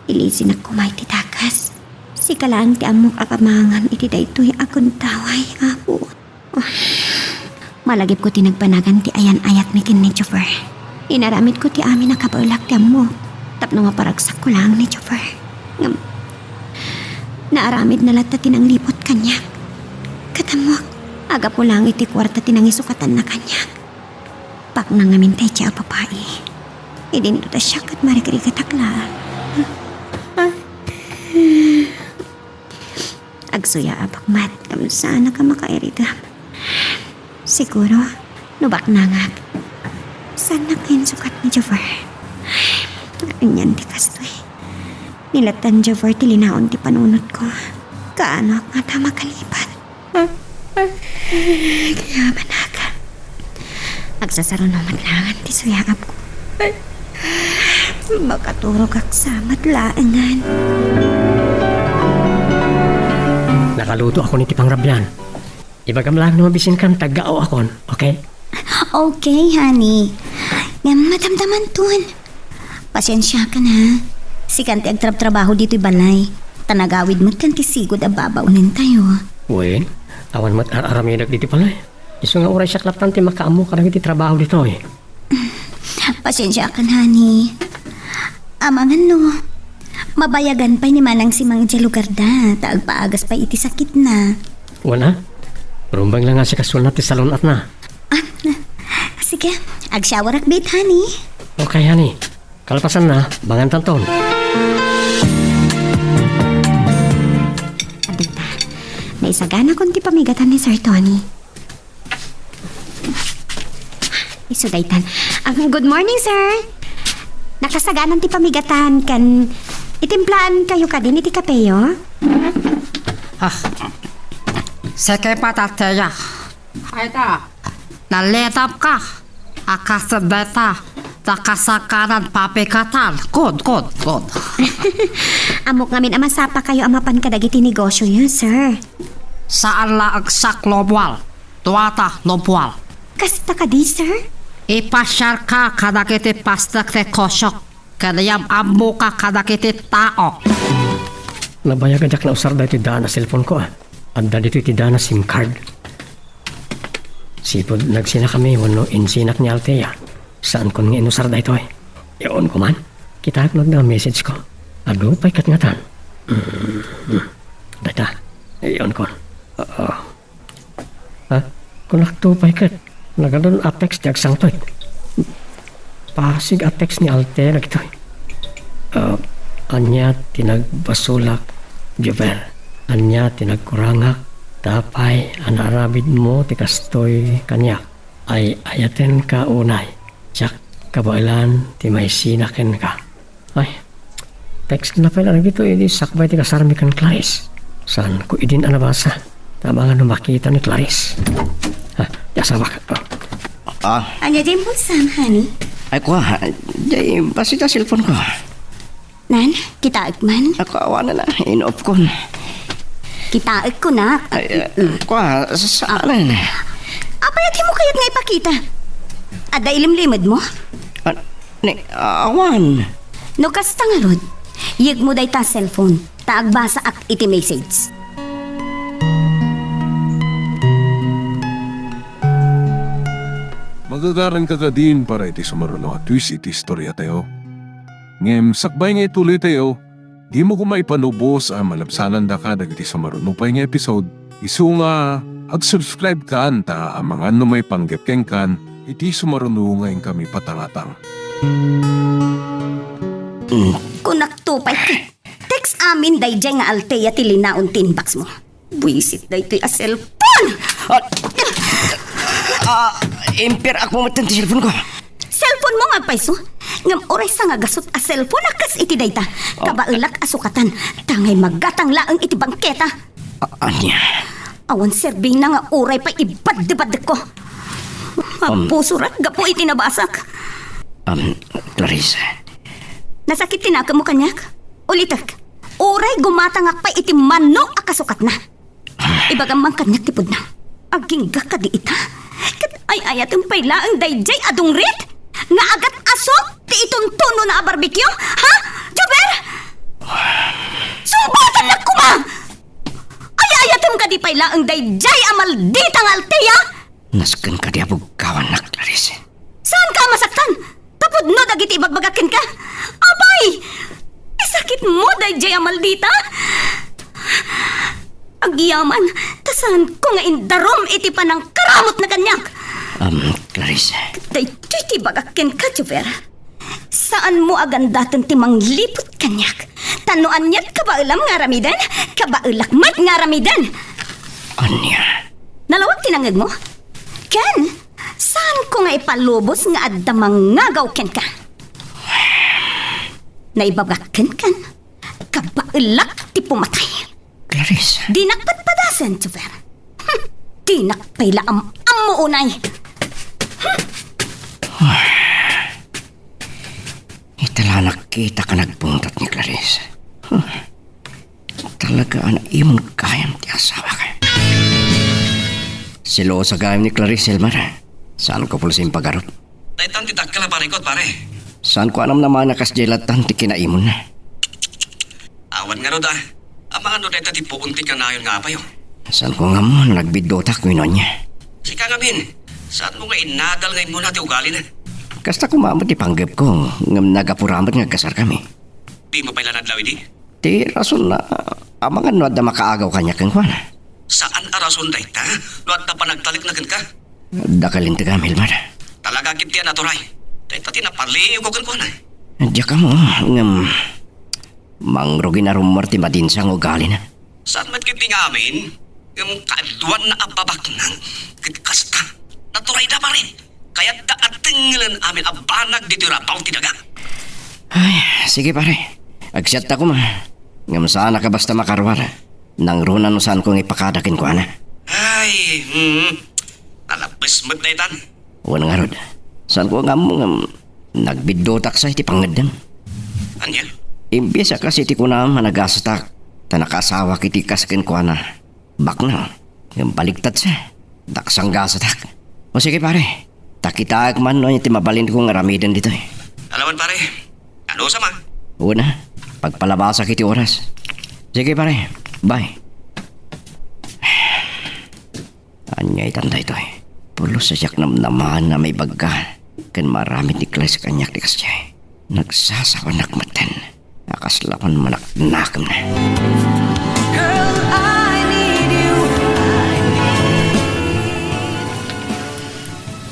ilisinak koma iti dakes. Sika laeng ti ammok a pamangan iti daytoy a kuntaway, Apo. Malagipko ti nagbanagan ti ayan-ayatmi ken ni Jover. Inaramidko ti amin a kabaelak ti ammok tapno maparagsakko laeng ni Jover. Ngem, naaramidna latta ti nanglibut kaniak. Ket ammok, a gapu laeng iti kuarta ti nangisukatanna kaniak. Pakna ngamin daydiay a babai. Idinto ta siak ket marigrigatak laeng. Agsuyaabak met, ngem saanak a makairidem. Siguro, no baknangak, saannak nga insukat ni Jover. Anian ti kastoy? Ni latta ni Jover ti linaon ti panunotko. Kaanoak ngata makalipat? Kayamanak. Agsasaruno met laeng ti suyaabko. Makaturogak sa met laengen. Nakaluto akon iti pangrabian. Ibagam laeng no mabisinkam, taggao akon, okay? Okay, honey. Ngem madamdamanton. Pasiensiakan, ha. Sikan ti agtrabtrabaho ditoy balay. Ta nagawid met kan ti sigud a babaonentayo. Wen, awan met ar-aramidek ditoy balay. Isu nga uray siak latta ti makaammo kadagiti trabaho ditoy. Pasiensiakan, honey. Amangan no, mabayagan pay ni Manang Simang idiay lugarda, ta agpaagas pay iti sakitna. Wen a, rumbeng la nga sikasoenna ti salun-atna. Ah, sige, agsyawarak bit, honey. Okay, honey. Kalpasanna, bangantanton. Adita, naisaganakon ti pamigatan ni Sir Tony. Isu daytan. Ah, good morning, sir. Nakasaganan ti pamigatan ken itimplaan kayo kadin iti kapeyo? Ah, seke pa, Tateya. Ay ta, nalitab ka. Akas deta, nakasaganan pamigatan. Good, good, good. Ammok ngamin a masapa kayo a mapan kadagiti negosyo yo, sir. Saan la agsak lobual. Duata no bual. Kasta kadi, sir? Ipasiarka kadagiti pastek ti kosyok, ken yam-ammoka kadagiti tao. Nabayag a diak nausar daytoy daan a cellphone ko, ah. Adda ditoy ti daan a SIM card. Sipud nagsinakami wenno insinak ni Althea. Saankon nga inusar daytoy. Yaonko man. Kitaek no adda message ko. Adu pay ket ngatan. Mm, mm. Dayta. Yaonkon. Oo. Ha? Kunakto pay ket, nagadun a text ti agsangpet. Pasig a text ni Althea dagitoy. Ah, ania ti nagbasolak, Jovel? Ania ti nagkurangak? Apay a naaramidmo ti kastoy kaniak? Ay-ayatenka unay. Diak kabaelan ti maisina kenka. Ay, text na pay la dagitoy idi sakbay ti kasarmi ken Clarice. Saanko idin a nabasa. Ta amangan no makita ni Clarice. Ah, ti asawak. Ah. Ah. Ania diay impulsam, honey? Ay, kua, diay bassit a cellphone ko. Nan, kitaek man. Ako, awanen a, in-off kon. Kitaek ko, nak. Ay, eh, kua, sa-, saan? Apay a dimo kayat nga ipakita? Adda ilimlimedmo? Ah, ni, awan. No kasta ngarud, yegmo dayta cellphone, ta agbasaak iti message. Magagaranka kadin para iti sumaruno a twist iti istoriatayo. Ngem sakbay nga ituloytayo, dimo koma ipanubos a malabsanandaka dagiti sumaruno pay nga episode. Isu nga, ag-subscribe kan ta amangan no maipanggep kenkan iti sumaruno nga inkami patangatang. Kunakto pay ket, text amin daydiay nga Althea ti linaon ti inbox mo. Buisit daytoy a cellphone! Ah, ah, impier-ak mo met ti cellphone ko. Cellphone mo nga agpayso? Ngem uray sangagasut a cellphone a kas iti dayta. Ah. Kabaelak a sukatan, ta ngay magatang laeng iti bangketa. Ah, ania? Awan serbina nga uray pay ibaddebaddekko. Um. Mapusorak gapu iti nabasak. Um, Clarice. Nasakit ti nakemmo kaniak? Ulitek, uray gumatangak pay iti mano a kasukatna. Ibagam man kaniak ti pudno. Agingga kadi ita? Ket ay-ayatem pay laeng daydiay a dungrit nga agat-asok ti ituntunona a barbecue? Ha? Jover! Sungbatannak koma! Ay-ayatem kadi pay laeng daydiay a maldita nga altea? Nasken kadi a buggawannak, Clarice. Saanka a masaktan? Tapudno dagiti ibagbagak kenka. Apay! Isakitmo daydiay a maldita? Agyaman, ta saanko nga indarum iti panangkaramutna kaniak. Um, Clarice. Daytoy ti ibagak kenka, Jover. Saanmo a gandaten ti mangliput kaniak. Ta no aniat kabaelam nga aramiden, kabaelak met nga aramiden. Ania? Nalawag ti nangngegmo? Ken, saanko nga ipalubos nga adda mangngagaw kenka. Naibagak kenkan, kabaelak ti pumatay. Clarice. Dinak patpadasen, Jover. Hmm, dinak pay la am-ammo unay. Hmm. Ita la nakkitak a nagpungtot ni Clarice. Huh. Talaga a naimon gayam ti asawak. Selosa gayam ni Clarice, Elmer. Saanko pulsin pagarup. Daytan ti dakkel a parikot, pare. Saanko a namnama a kasdiay lattan ti kinaimonna. Awan ngarud a. Amangan no dayta ti puon ti kanayon nga apayo. Saanko nga ammo no nagbiddutak wenno ania. Sika ngamin, saanmo nga inadal nga immuna ti ugalina? Kasta koma met ti panggepko, ngem nagapura met nga agkasarkami. Dimo pay la nadlaw idi? Ti rasonna, amangan no adda makaagaw kaniak kenkuana. Saan a rason dayta no adda panagtalekna kenka? Dakkel integam, Elmer. Talaga ketdi a naturay. Dayta ti napaliyegko kenkuana. Diak ammo, ngem mangrugin a rummuar ti madinsa nga ugalina. Saan met ketdi nga amin, ngem kaaduanna a babaknang ket kasta. Naturayda, pare. Kayatda a dengngelen amin a banag ditoy rabaw ti daga. Ay, sige, pare. Agsiatta koma. Ngem saanak a basta makaruar. Nangruna no saanko nga ipakada kenkuana. Ay, hmm. Nalabbes met daytan. Wen ngarud, saanko nga ammo ngem nagbiddutak sa iti pangngeddem. Ania? Imbes a kas iti kunam a nagasatak, ta nakaasawak iti kas kenkuana, baknang, ngem baligtadsa, daksang gasatak. O sige, pare, ta kitaek man no iti mabalinko nga aramiden ditoy. Alawan, pare, ano sama? Una, pagpalabasak iti oras. Sige, pare, bye. Ania itan daytoy? Pulos a siak namnamaen a maibagga ken maaramid ni Clarice kaniak ti kasdiay. Nagsasawanak metten a kasla manaknakemna. Girl, I need you.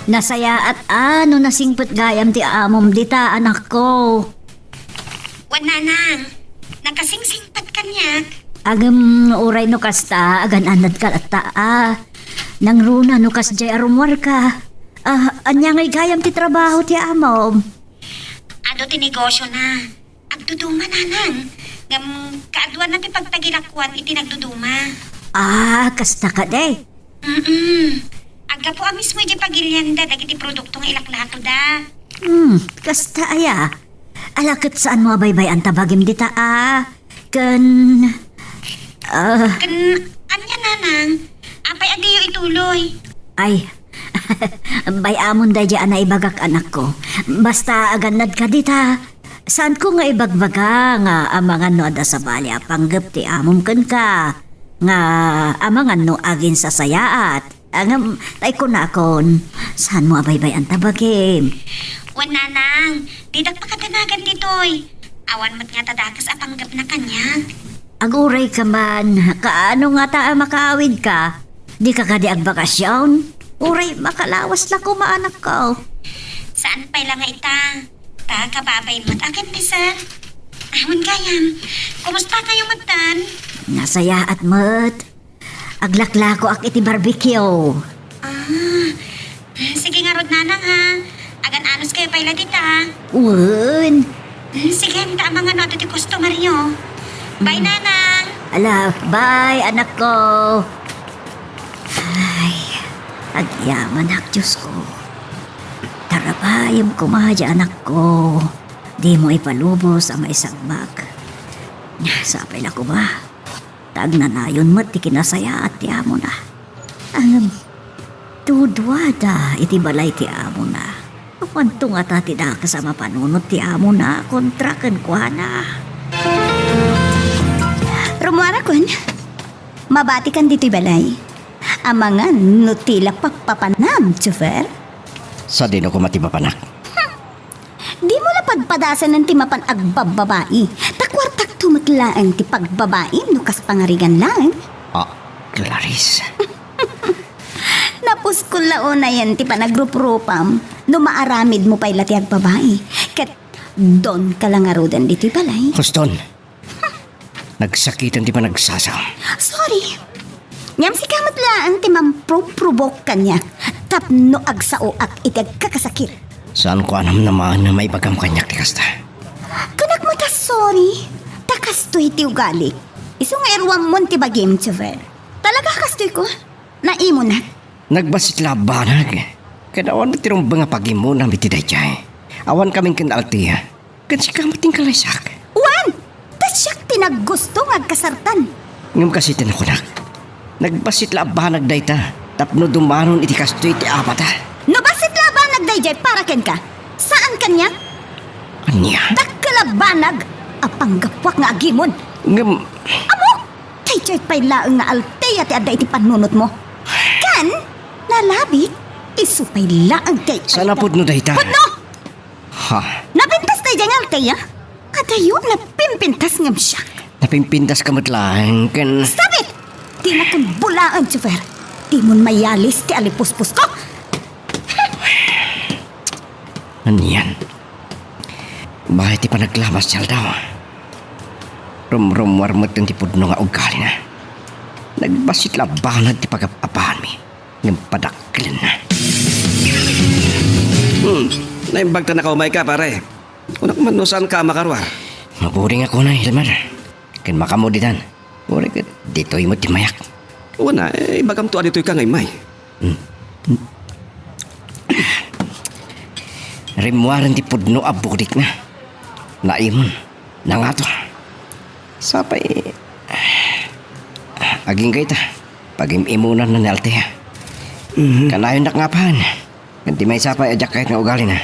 Nasayaat a no nasingpet gayam ti amom dita, anakko. Wen, nanang, nakasingsingpet kaniak. Agem, uray no kasta, agan-anadka latta a. Nangruna no kasdiay a rummuarka. Ah, ania ngay gayam ti trabaho ti amom? Adu ti negosiona. Agduduma, nanang. Ngem kaaduanna ti pagtagilakuan iti nagduduma. Ah, kasta kadi. Mm-mm. Aggapu a mismo idiay pagilianda dagiti produkto nga ilaklatoda. Hmm, kasta aya? Ala ket saanmo a baybay-anta bagim dita a? Ken, ah, Ken ania, nanang? Apay a diyo ituloy? Ay, bay-amon daydiay a naibagak, anakko. Basta agannadka dita, saanko nga ibagbaga nga amangan no adda sabali a panggep ti amom kenka, nga amangan no aginsasayaat. Ngem, tay kunakon, saanmo a baybay-anta bagim? Wen, nanang, didak pakadanagan ditoy. Awan met ngata dakes a panggepna kaniak. Aguray ka man, kaano ngata a makaawidka? Dika kadi agbakasion? Uray makalawas la koma, anakko. Saan pay la nga ita? Ta kababay met a ken ni sir. Awan gayam. Kumusta kayo metten? Nasayaat met. Aglaklakoak iti barbecue. Ah, sige ngarud, nanang, ha. Agan-anos kayo pay la dita. Wen. Hmm, sige, ta amangan no adu ti customer yo. Bye, nanang. Ala, bye, anakko. Ay, agyamanak, Diosko. Tarabayem koma diay anakko. Dimo ipalubos a maisagmak. Sapay la koma. Ta agnanayon met ti kinasayaat ti amona. Ngem, duduada iti balay ti amona. Awanto ngata ti dakes a mapanunot ti amona kontra kenkuana. Rummuarakon, mabatikan ditoy balay. Amangan no ti la pappapanam, chauffeur? Sadino koma ti mapanak? Dimo la padpadasanen ti mapan agbabbabai. Ta kuartakto met laeng ti pagbabaim no kas pangarigan laeng. Ah, Clarice. Napuskol la unayen ti panagruprupam no maaramidmo pay la ti agbabai. Ket donka la ngaruden ditoy balay. Huston. Nagsakiten ti panagsasaom. Sorry. Ngem sika met laeng ti mampruprovok kaniak tapno agsaoak iti agkakasakit. Saanko a namnamaen a maibagam kaniak ti kasta. Kunak met a sorry. Ta kastoy ti ugalik. Isu nga iruammon ti bagim, chauffeur. Talaga kastoyko. Naimunak. Nagbassit la a banag. Ket awan ti rumbeng a pagimonam iti daydiay. Awan kamin ken Althea. Ken sika met ti inkalaysak. Wen! Ta siak ti naggusto nga agkasartan. Ngem kastoy ti nakunak. Nagbassit la a banag dayta tapno dumanon iti kastoy ti apata. No bassit la a banag daydiay para kenka, saan kaniak? Ania? Dakkel a banag a panggapuak nga agimon. Ngem Ammok! Daydiay pay laeng nga Althea ti adda iti pannunotmo. Ken, nalabit, isu pay laeng ti Saan a pudno dayta? Pudno! Ha? Napintas daydiay nga Althea? Adayo, napimpintas ngem siak. Napimpintaska met laeng ken Stop it! Dinakon bulaen, chauffeur. Dimon mayalis ti alipuspusko. Anian? Bahay ti panaglabas ti aldaw. Rumrummuar metten ti pudno nga ugalina. Nagbassit la a banag ti pagap-apaanmi ngem padakkelenna. Hmm, naimbag ta nakaumayka, pare. Kunak man no saanka a makaruar. Maburing a kunay, Elmer. Ken makaammo ditan. Uray ket ditoy met ti mayak. Wen a, eh, ibagamto a ditoyka nga immay. Hmm. Rimmuaren ti pudno a budikna. Naimon, nangato. Sapay, agingga ita, pagim-imonanna ni Althea. Mhm. Kanayonnak nga apaen. Ken ti maysa pay a diak kayat nga ugalina,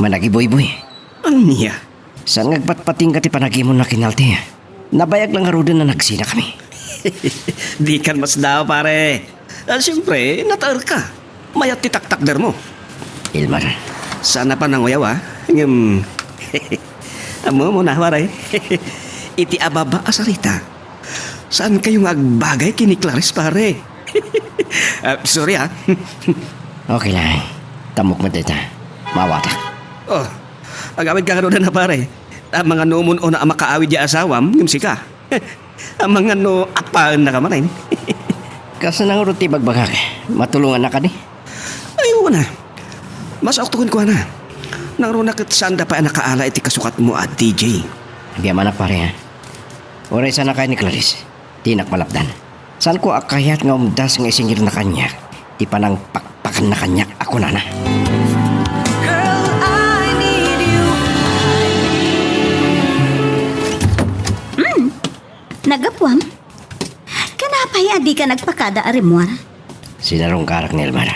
managibuybuy. Ania? Saan nga agpatpatingga ti panagimonna ken ni Althea? Nabayag la ngaruden a nagsinakami. Dikan masdaaw, pare. Ah, siempre, nataerka. Mayat ti taktakdermo. Elmer. Saan a pananguyaw, a. Ngem, ammom a, pare. Iti ababa a sarita, saankayo nga agbagay ken ni Clarice, pare. Ah, sorry, a. Okay lang. Tammok met dayta. Maawatak. Oh, agawidka ngaruden a, pare. Amangan no umun-una a makaawid ti asawam, ngem sika. Amangan no apaennaka manen. Kasano ngarud ti ibagbagak? Matulongannaka kadi? Ay, wen a. Masaokto kenkuana. Nangruna ket saanda pay a nakaala iti kasukatmo a D J. Agyamanak, pare, a. Uray saanna kayat ni Clarice, dinak malapdan. Saanko a kayat nga umdas nga isingirna kaniak ti panangpakpakanna kaniak a kunana. Girl, I need you. Mm. Naggapuam? Ken apay a dika nagpakada a rimmuar? Sinarungkarak ni Elmer.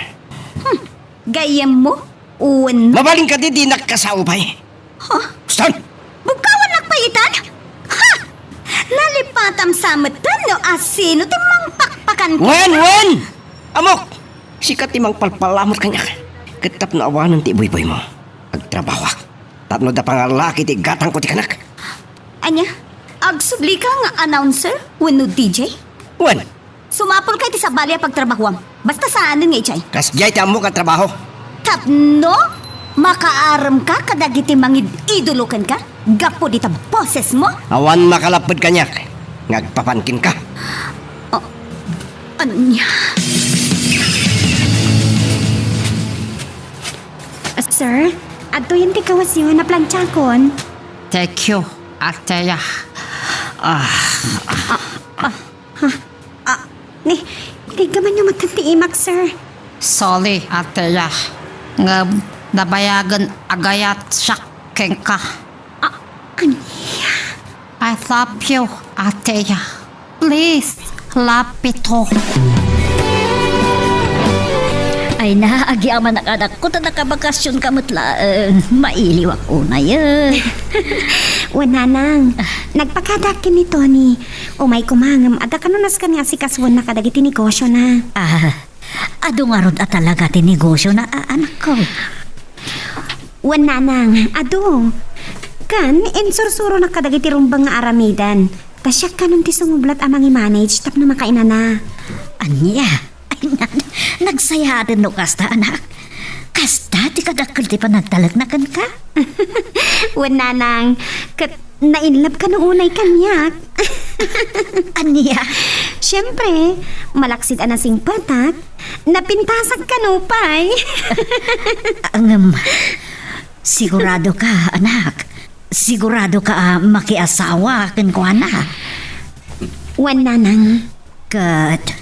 Hmm. Gayyemmo? Wenno? Mabalin kadi, dinak kasao pay. Ha? Stan! Bugkawannak pay itan? Ha! Nalipatam sa metten no asino ti mangpakpakan. Wen, wen! Ammok! Sika ti mangpalpalamet kaniak. Ket tapno awanen ti ibuybuymo, agtrabahoak. Tapno adda pangallaki ti igatangko ti kanak. Ania? Agsublika nga announcer wenno D J? Wen. Sumapulka iti sabali a pagtrabahoam. Basta saanen nga idiay. Kasdiay ti ammok a trabaho. Tapno makaaremka kadagiti mangid-idolo kenka gapu dita bosesmo? Awan makalapped kaniak nga agpapan kenka. Oh, ania? Sir, adtoyen ti kawasyo, naplantsaakon. Thank you, Althea. Ah. Ah, ah, ni, tiggamanyo metten ti imak, sir. Sorry, Althea. Ngem nabayagen a gayat siak kenka. Ah, ania? I love you, Althea. Please, lapito. Ay na, agyamanak, anakko, ta nakabakasyon ka met laeng. Mailiwak unay, eh. Wen, nanang, nagpakadaak ken ni Tony. Umay koma ngem adda kano nasken nga asikasuenna kadagiti negosyona. Ah, adu ngarud a talaga ti negosyona, a, anakko? Wen, nanang, adu. Ken insursuronak kadagiti rumbeng nga aramiden. Ta siak kanon ti sumublat a mangimanage tapno makainana. Ania? Ay, nan-, nagsayaaten no kasta, anak. Kasta ti kadakkel ti panagtalekna kenka. Wen, nanang, ket na-in love kano unay kaniak. Ania? Siempre, malaksid a nasingpetak, napintasak kano pay. Ngem, sigurado ka, anak? Sigurado ka a makiasawa kenkuana? Wen, nanang. Ket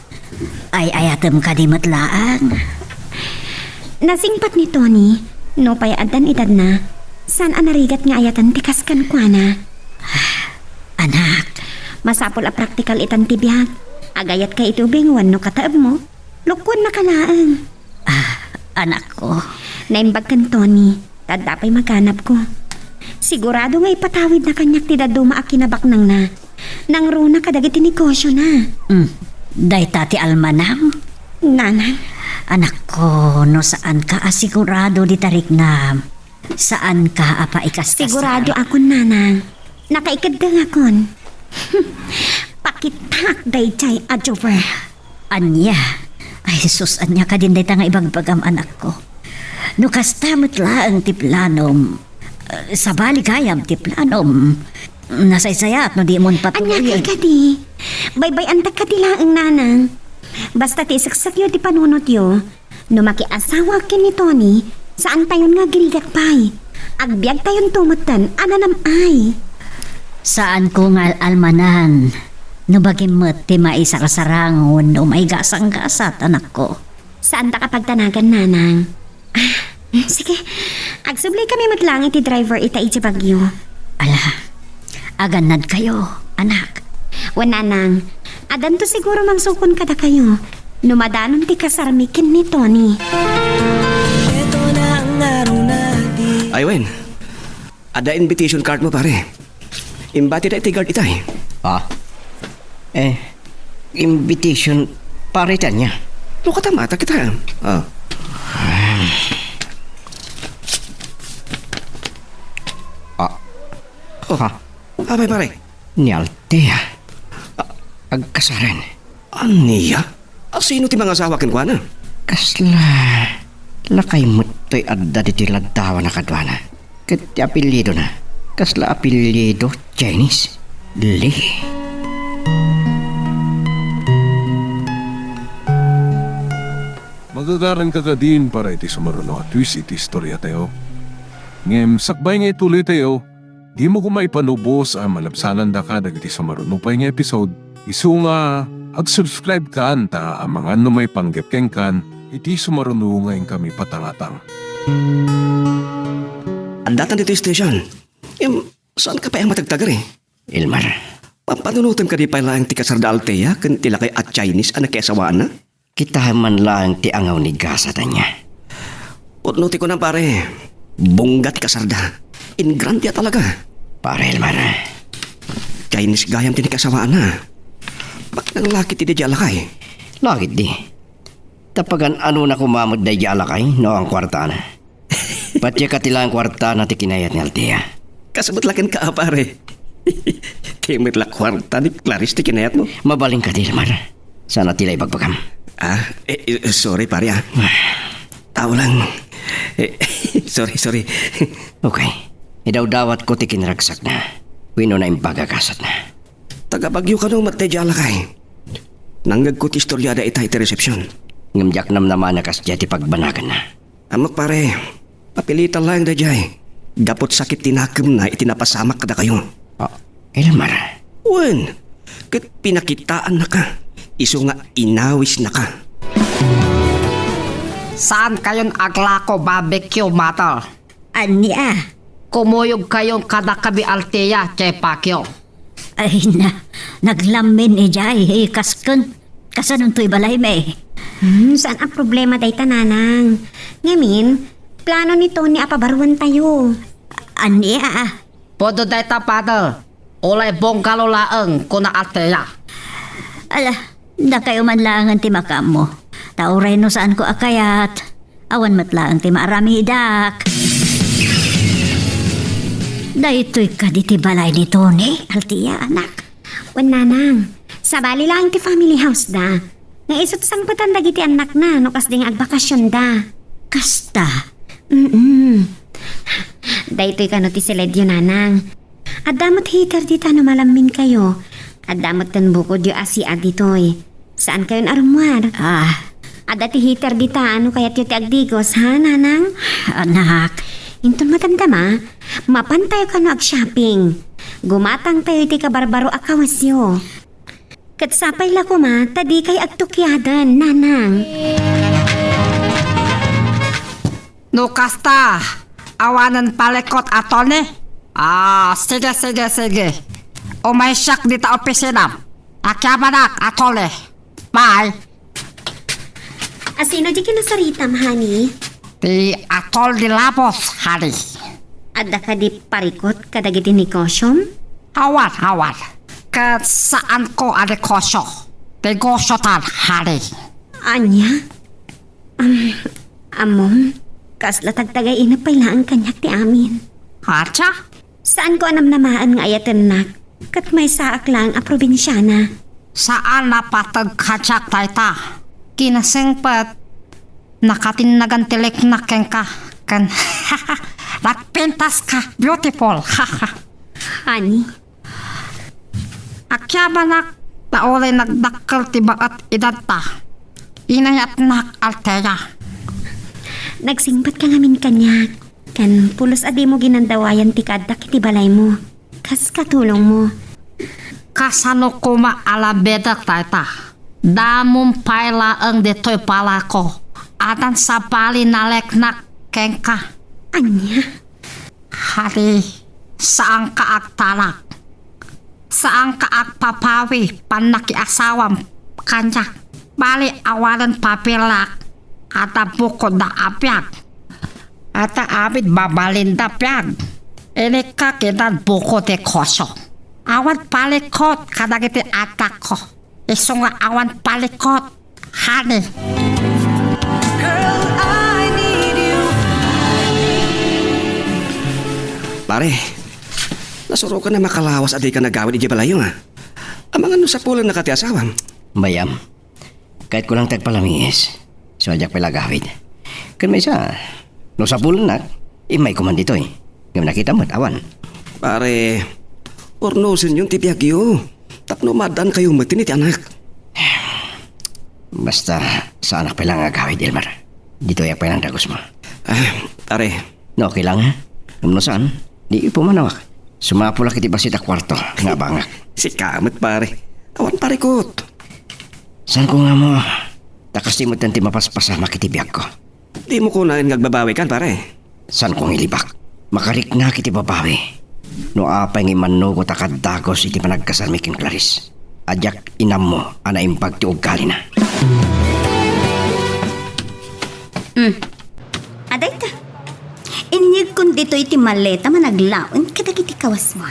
ay-ayatem kadi met laeng? Nasingpet ni Tony, nupay addan edadna, saan a narigat nga ayaten ti kas kenkuana. Anak. Masapul a praktikal itan ti biag. Agayatka iti ubing wenno kataebmo, lukuennaka laeng. Ah, anakko. Naimbag ken Tony, ta adda pay maganabko. Sigurado nga ipatawidna kaniak ti dadduma a kinabaknangna. Nangruna kadagiti negosyona. Mm. Dayta ti almanam? Nanang. Anakko, no saanka a sigurado dita riknam, saanka a paikaskas. Sigurado akon, nanang. Nakaikeddengakon. Pakitaak daydiay a Jover. Ania? Ay, sus, ania kadin dayta nga ibagbagam, anakko? No kasta met laeng ti planom, eh, sabali gayam ti planom, nasaysayaat no dimon patuloyen. Ania kadi? Baybay-antak kadi laeng, nanang. Basta ti iseksekyo ti panunotyo, no makiasawa ken ni Tony, saantayon nga agrigat pay. Agbiagtayonto metten a nanam-ay. Saanko nga al-almanan no bagim met ti maisarsarangon no maigasanggasat, anakko. Saandak a pagtanagan, nanang. Ah, sige. Agsubli kami met laeng iti driver ita iti Baguio. Ala, agannadkayo, anak. Wen, nanang, addanto siguro mangsukon kadakayo no madanon ti kasarmi ken ni Tony. Ay, wen. Adda invitation card mo, pare. Imbati da iti guard itay. Ah? Eh, invitation para iti ania? No katamata kita. Ah. Ah. Oh. Ha? Apay, pare? Ni Althea. Ah, agkasaren. Ania? A, sino ti mangasawa kenkuana? Kasla lakay met toy adda ditoy laddawan a kaduana. Ket ti apelyidona, kasla apelyido Chinese. Lee. Magagaranka kadin para iti sumaruno a twist iti istoriatayo. Ngem sakbay nga ituloytayo, dimo koma ipanubos a malabsanandaka dagiti sumaruno pay nga episode. Isu nga, ag-subscribe kan ta amangan no maipanggep kenkan iti sumaruno nga inkami patangatang. Addatan ditoy station. Em, saanka pay a matagtagari? Elmar. Pampanunotem kadi pay laeng ti kasarda Althea ken ti lakay a Chinese a nakiasawaanna? Kitaem man laeng ti angaw ni gasat ania. Pudno ti kunam, pare. Bongga ti kasarda. In grande a talaga. Pare Elmar. Chinese gayam ti nakiasawaanna. Baknang lakay ti daydiay a lakay. Lakay di. Ta pagan-anona koma met daydiay a lakay no ang kuartana. Patiek a ti laeng kuartana ti kinayat ni Althea. Kasabet la kenka, a, pare. Ti met la kuarta ni Clarice ti kinayatmo. Mabalin kadi, Elmar. Saan a ti la ibagbagam. Ah, eh, eh, sorry, pare, ah. Tao lang. Eh, sorry, sorry. Okay. Idawdawatko ti kinragsakna. Wenno naimbag a gasatna. Taga Baguio kano met daydiay a lakay? Nangngegko ti istoriada ita iti resepsiyon. Ngem diak namnama a kasdiay ti pagbanaganna. Ammok, pare, papilitan laeng daydiay. Gapu ti sakit ti nakemna iti napasamak kadakayo. Ah, Elmar. Wen, ket pinakitaannaka, isu nga inawisnaka. Saan kayon aglako, barbecue matter? Ania? Kumuyog kayon kadakayo, Althea, Che Pacquiao. Ay na, Naglammin idiay, eh, kasken. Kasanonto ibalaymi? Hmm, saan a problema dayta, Nanang. Ngamin, plano ni Tony a pabaruentayo. Ania, ah? Pudno dayta, Father. Ulay bungalow laeng, kuna Althea. Ala, dakayo man laengen ti makaammo. Ta uray no saanko a kayat, awan met laeng ti maaramidak. Daytoy kadi ti balay ni Tony, Althea, anak? Wen, Nanang, sabali laeng ti family house da. Nga isut sangpetan dagiti annakna no kasdi nga agbakasionda. Kasta? Mm-mm. Daytoy kano ti siledyo, Nanang. Adda met heater dita no malamminkayo. Adda met ten bukodyo a C R ditoy. Saankayon a rummuar. Ah. Adda ti heater dita no kayatyo ti agdigos, ha, Nanang? Anak. Inton madamdama, mapantayo kano ag-shopping. Gumatangtayo iti kabarbaro a kawesyo. Ket sapay la koma ta dikay agtukiaden, Nanang. No kasta, awanen palikot a Tony? Ah, sige, sige, sige. Umaysiak dita opisinam. Akiamanak a Tony. Bye. Asino di kinasaritam, honey? Ti atol di labos, honey. Adda kadi parikot kadagiti negosyom? Awan, awan. Ket saanko a negosyo. Negosyota, honey. Ania? Am, ammom, kasla tagtagay-inep pay laeng kaniak ti amin. Acha? Saanko a namnamaen nga ayatennak, ket maysaak laeng a probinsiana. Saan a pateg kadiak dayta. Kinasingpet, nakatinnagan ti liknak kenka, ken nagpintaska, beautiful. Honey, Akiamanak ta uray nagdakkel ti baet edadta. Inayatnak, Althea. Nagsingpetka ngamin kaniak, ken pulos a dimo ginandawayan ti kaaddak iti balaymo. Kas katulongmo. Kasano koma a labidak dayta? Damom pay laeng ditoy balako. Addan sabali naliknak kenka. Ania? Hadi, saanka agtalak. Saanka agpapawi pannakiasawam kaniak. Bali, awanen papelak. Adda bukodda a biag. Adda amin mabalinda biag. Inikka kinan buko ti koso. Awan palikot kadagiti addakko. Isu nga awan palikot. Honey. Girl, I need you. Pare, nasurokan a makalawas a dika nagawid idiay balayyo, a. Amangan no sapulennaka ti asawam. Mayam. Kayatko lang ti agpalamiis. So, diak pay la agawid. Ken maysa, no sapulennak, immayko man ditoy. Ngem nakitam met, awan. Pare, urnosenyon ti biagyo. Tapno maaddaankayo met iti anak. Basta, saanak pay la nga agawid, Elmer. Ditoyak pay la nga dagusmo. Ah, pare. No, okay lang, ha? Ngem no saan, di pumanawak. Sumapulak iti bassit a kuarto nga abangak. Sika met, pare. Awan parikot. Saanko nga ammo, ta kasdi met ti mapaspasamak iti biagko. Dimo kunaen nga agbabawikan, pare? Saanko nga ilibak. Makariknak iti babawi. No apay nga immannugot a kaddagus iti panagkasarmi ken Clarice, a diak inammo a naimbag ti ugalina. Hmm. Adayta. Inyegkon ditoy ti maletam a naglaen kadagiti kawasmo.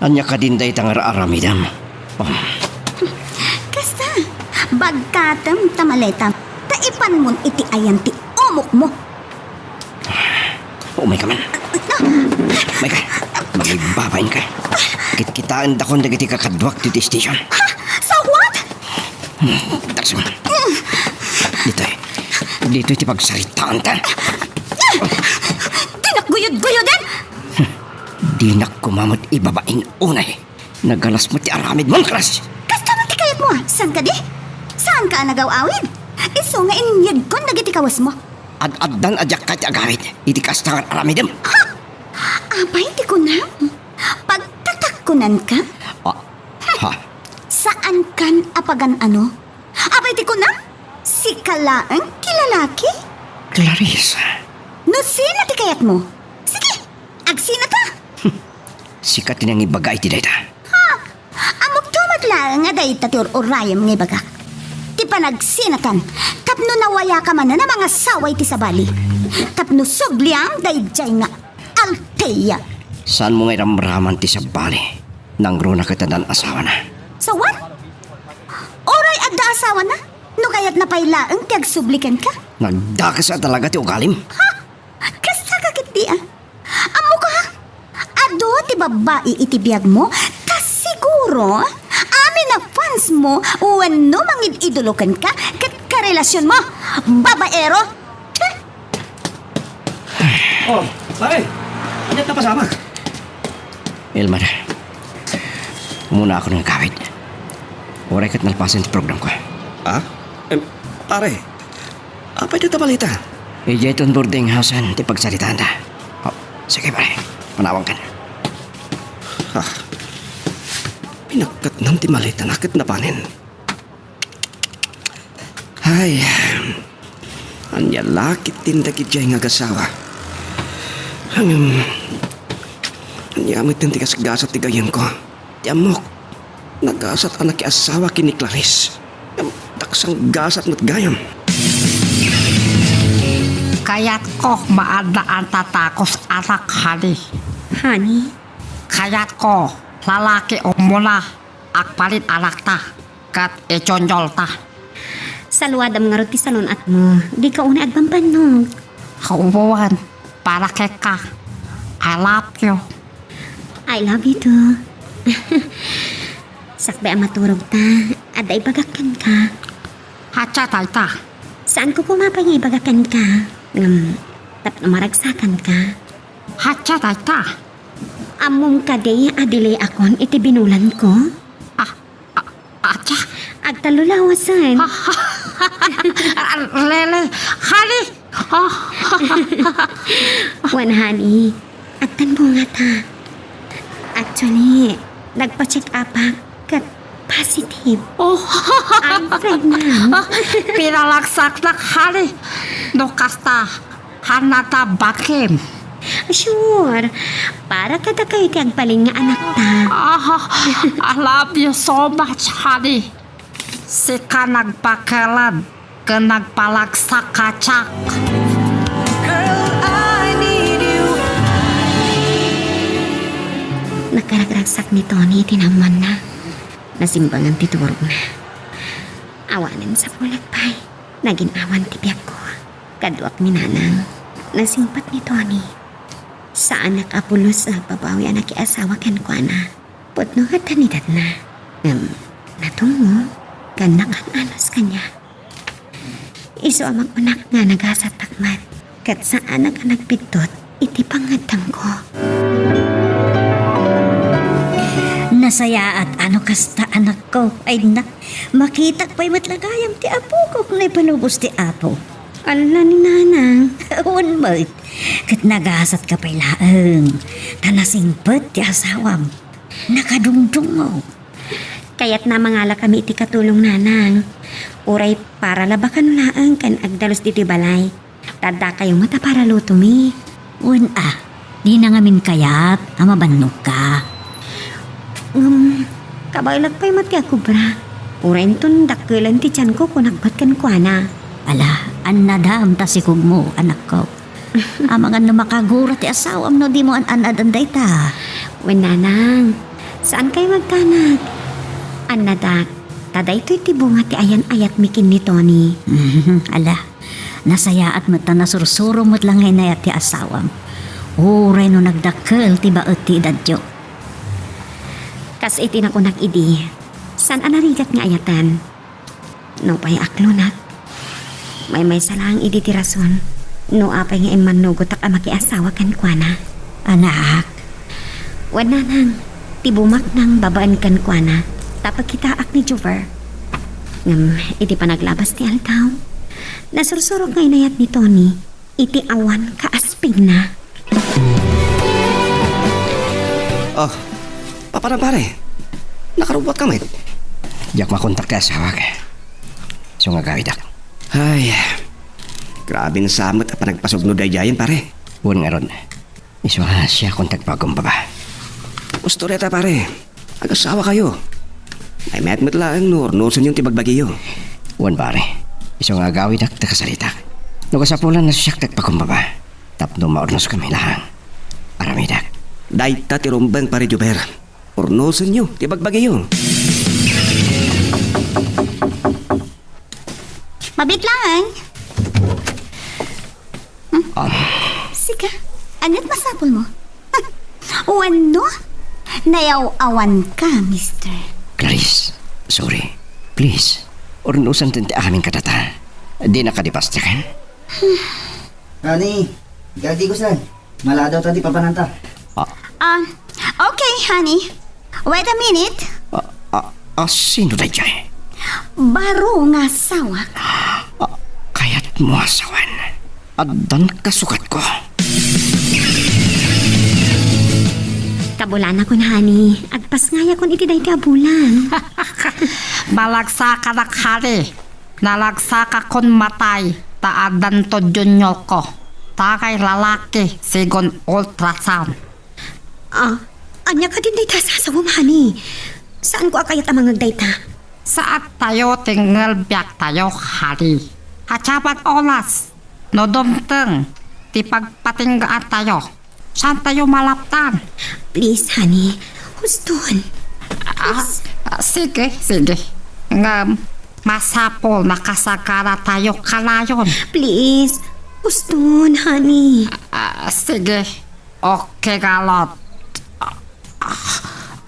Ania kadin dayta nga ar-aramidem? Um. Kasta, bagkatem ta maletam, ta ipanmon iti ayan ti umokmo. Umayka man. Umayka. Mangibbabainka. Kitkitaendakon dagiti kakaduak ditoy station. Ha? So what? Hmm, tarsem. Ditoy. Ditoy ti pagsaritaanta. Dinak guyod-guyoden! Dinak koma met ibabain unay. Nagalas met ti aramidmo, Clarice. Kasta met ti kayatmo, a? Saan kadi? Saanka a nagaw-awid? Isu nga inyegkon dagiti kawasmo. Ad-addan a diak kayat ti agawid iti kasta nga aramidem. Ha? Apay ti kunam? Pagtatakkunanka? Ah, ha? Saankan a pagan-ano? Apay ti kunam? Sika laeng ti lalaki? Clarice. No sino ti kayatmo? Sige, agsinata! Sika ti nangibaga iti dayta. Ha? Ammok to met la. nga dayta ti ur-urayem nga ibagak. Ti panagsinakan, tapno nawayaka manen a mangasawa iti sabali. Tapno subliam daydiay nga Althea. Saanmo nga iramraman ti sabali? Nangruna ket addan asawana. Sawan? Uray adda asawana? No kayatna pay laeng ti agsubli kenka? Nagdakes a talaga ti ugalim. Ha? Kasta ka ketdi, a? Ammok a? Adu ti babbai iti biagmo, ta siguro, amin a fans mo wenno mangid-idolo kenka ket karelasionmo. Babaero! Teh! Oh, pare! Ania ti napasamak? Elmer, umuna ako nga agawid. Uray ket nalpasen ti programko. Ah? Em, pare, apay dayta maleta? Idiay ton boarding house-en ti pagsaritaanda. Oh, sige, pare. Panawankan. Ah, pinakkatnam ti maletana ket napanen. Ay, ania la ketdin dagidiay nga agasawa? Ngem, ania metten ti gasgasat ti gayyemko? Ti ammok, nagasat a nakiasawa ken ni Clarice. Ngem, daksang gasat met gayam. Kayatko maadda a tatakos, anak, honey. Honey? Kayatko, lalaki umuna, agpalit anakta, ket ichonjolta. Saluadam ngarud ti salun-atmo, dika unay agbambannog. Wen, para kenka, I love you. I love you too. Sakbay a maturogta, adda ibagak kenka. Hacha dayta. Saanko koma pay nga ibaga kenka, ngem tapno maragsakanka. Hacha dayta. Ammom kadi a diliakon iti binulanko? Ah, ah, acha. Agtallo lawasen. Lele, honey. Wen, honey, addan bungata. Actually, nagpa-check up ak ket positive. Oh. I'm pregnant. Pinalagsaknak, honey. No kasta, hanata bakim. Sure. Para kadakayo ti agbalin nga anakta. Ah, I love you so much, honey. Sika nagpakeled ken nagpalagsak, kachak. Girl, I need you. Nakaragragsak ni Tony iti naammoanna. Nasimbangan ti turogna. Awanen sa bulag pay, nagin-awan ti biagko. Kaduak ni Nanang, nasingpet ni Tony. Saanak a pulos nga agbabawi a nakiasawa kenkuana. Pudno ngata ni tatna. Ngem, natungngo, ken nakan-anos kaniak. Isu a makunak nga nagasattak met, ket saanak a nagbiddut iti pangngeddengko. Nasayaat a no kasta, anakko, ay na, makitak pay met la gayam ti apokok no ipalubos ti Apo. Ala ni Nanang. Wen met, ket nagasatka pay laeng, ta nasingpet ti asawam. Nakadungdungngo. Kayatna mangalakami iti katulong, Nanang. Uray para labakan laeng ken agdalus ditoy balay. Ta addakayo met a paralutomi. Wen a, dina ngamin kayat a mabannogka. Ngem, kabaelak pay met ti agkubra. Uray inton dakkelen ti tianko, kunak met kenkuana. Ala, annadam ta sikogmo, anakko. Amangan no makagura ti asawam no dimo an-annadan dayta. Wen, Nanang, saankayo nga agdanag. Annadak, ta daytoy ti bunga ti ayan-ayatmi ken ni Tony. Ala, nasayaat met ta nasursuro met la nga inayat ti asawam. Uray no nagdakkel ti baet ti edadyo. Kas iti nakunak idi, saan a narigat nga ayaten. Nupay aklonak, maymaysa laeng idi ti rason no apay nga immannugotak a makiasawa kenkuana. Anak. Wen, Nanang, ti bumaknang babaen kenkuana, ta pagkitaak ni Jover. Ngem, iti panaglabas ti aldaw, nasursurok nga inayat ni Tony iti awan kaaspingna. Oh, papanam, pare? Nakarubbuatka met? Diak makontak ti asawak. Isu nga agawidak. Ay, grabe nga samet a panagpasugno daydiayen, pare. Wen ngarud, isu a siakon ti agpagumbaba. Husto dayta, pare. Agasawakayo. Ay, mayat met laeng no urnosenyon ti bagbagiyo. Wen, pare. Isu nga agawidak ta kasaritak. No kasapulan, no siak ti agpakumbaba. Tapno maurnoskami laeng. Aramidak. Dayta ti rumbeng, Pare Jober. Urnosenyo ti bagbagiyo. Mabit laeng. Hmm? Ah. Sika, aniat masapulmo? Wenno, nayaw-awanka, mister? Clarice, sorry. Please, urnosen ti amin kadata. Dinaka dipastikan? Honey, agdigusan. Maladaw ta ti papananta. Ah. Ah, okay, honey. Wait a minute. Ah, ah, ah, sino daydiay? Baro nga asawak. Ah, kayatmo a sawen? Addan kasukatko. Kabulanakon, honey. Agpasngayakon iti daytoy a bulan. Malagsakanak, honey. Nalagsakakon matay ta addanto juniorko. Tagay lalaki, sigun ultrasound. Ah, ania kadin dayta a sasawem, honey? Saanko a kayat a mangngeg dayta. Saantayo ti ngelbiaktayo, honey. Atsabag oras, no dumteng ti pagpatinggaantayo, saantayo malaptan. Please, honey. Huston. Ah, ah, sige, sige. Ngem, masapul a kasagaratayo kanayon. Please. Huston, honey. Ah, sige. Okay, galot. Ah, ah,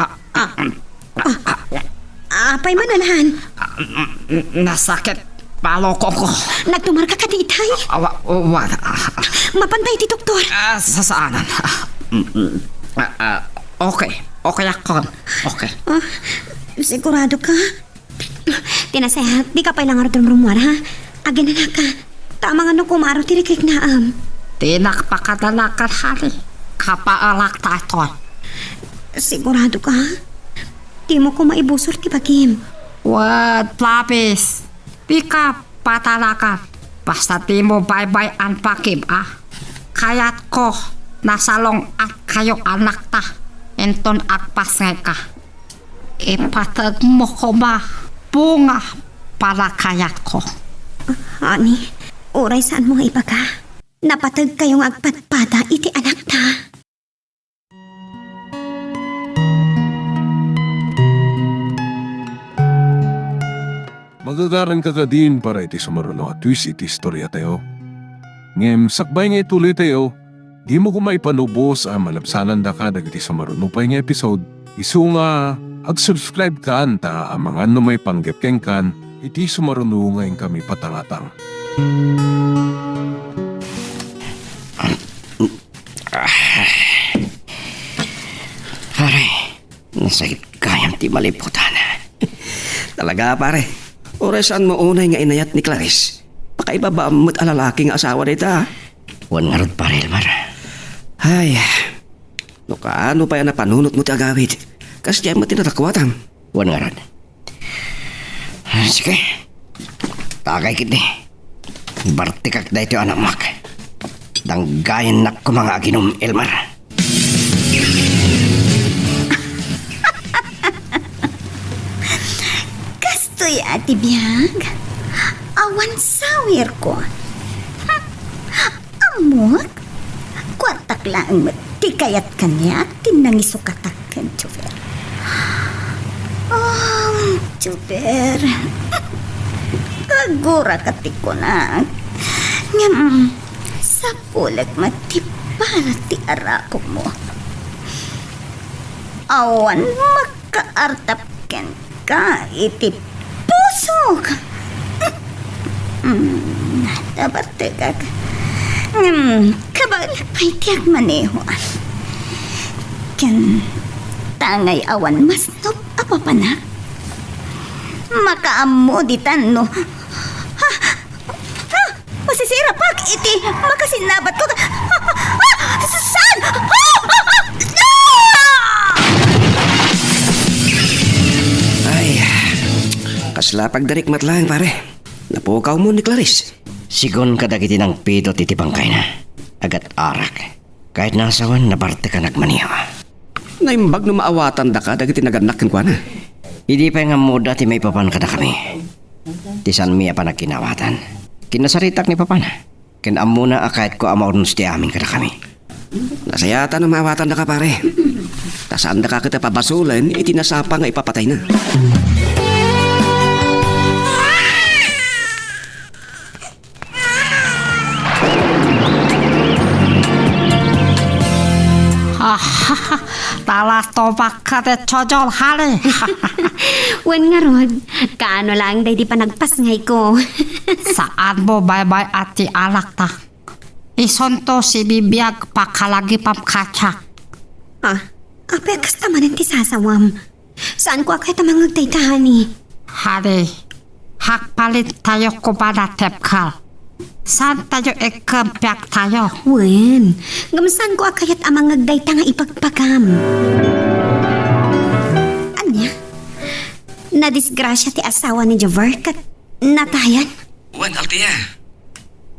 ah, ah, ah. Apay man, Alhan? Ah, mm, mm, nasakit. Palokoko. Nagtumar ka kadi itay? Ah, wa-, wa-, ah, ah. Mapantay ti doktor. Ah, sasaanan. Ah, mm, mm. Ah, ah, okay. Okay akon. Okay. Ah, sigurado ka? Ti nasayaat, dika pay la ngarud rumrummuar, ha? Aginanaka. Ta amangan no kumaro ti rikriknaam. Dinak pakadalakan, honey. Kapaelak daytoy. Sigurado ka? Dimo koma ibusor ti bagim. Wen, promise. Dika patalakan. Basta dimo baybay-an bagim, a. Kayatko, nasalong-atkayo anakta. Inton agpasngayka, ipategmo koma bunga para kayatko. Honey, uray saanmo nga ibaga, napategkayo nga agpadpada iti anakta. Magagaranka kadin para iti sumaruno a twist iti istoriatayo. Ngem sakbay nga ituloytayo, dimo koma ipanubos a malabsanandaka dagiti sumaruno pay nga episode, isu nga ag-subscribekan ta amangan no maipanggep kenkan iti sumaruno nga inkami patangatang. Pare, nasakit gayam ti maliputan. Talaga, pare. Uray saanmo unay nga inayat ni Clarice, pakaibabaam met a lalaki nga asawa dayta. Wen ngarud, Pare Elmer. Ay, no kaano pay a napanunotmo ti agawid, kas diay met ti nadakuatam. Wen ngarud. Ah, sige. Tagay ketdi. Bartekak daytoy a naammoak. Danggayannak koma nga aginum, Elmer. Kastoy a ti biag, awan sawirko. Ammok, kuartak laeng met ti kayat kaniak ti nangisukatak ken Jover. Oh, Jover, aguraka ti kunak. Ngem, sapulek met ti para ti arakmo. Awan makaartap kenka iti pusok. Mm, nabartekak. Ngem, kabaelak pay ti agmaneho. Ken tangay awan masnop a papanak. Makaammo ditan no. Ha? Ha? Masisirapak iti makasinnabatko. Ah! Ah! Saan? Ah! Ah! Ah! Ay, kasla pagdarikmat laeng, pare. Napukawmo ni Clarice. Sigun kadagiti nangpidot iti bangkayna, agat-arak. Ket nasawen, nabartek a nagmaniho. Naimbag no maawatandaka dagiti nagannak kenkuana. Idi pay nga ammoda ti maipapan kadakami, ti saanmi a panagkinaawatan. Kinasaritak ni Papana, ken ammona a kayatko a maurnos ti amin kadakami. Nasayaat a maawatandaka, pare. Ta saandaka ket a pabasolen iti nasapa nga ipapatayna. Talasto bakka ti Chojol, honey. Wen ngarud, kaano laeng daydi panagpasngayko? Saanmo baybay-at ti alakta. Isunto sibibiag pakalagipam kaniak. Ah, apay a kasta manen ti sasawam? Saanko a kayat a mangngeg dayta, honey. Honey, hakpalentayo koma a tepkal. Saantayo ikkan piaktayo. Wen, ngem saanko a kayat a mangngeg dayta nga ibagbagam. Ania? Nadisgrasia ti asawa ni Jover ket natayan? Wen, Althea.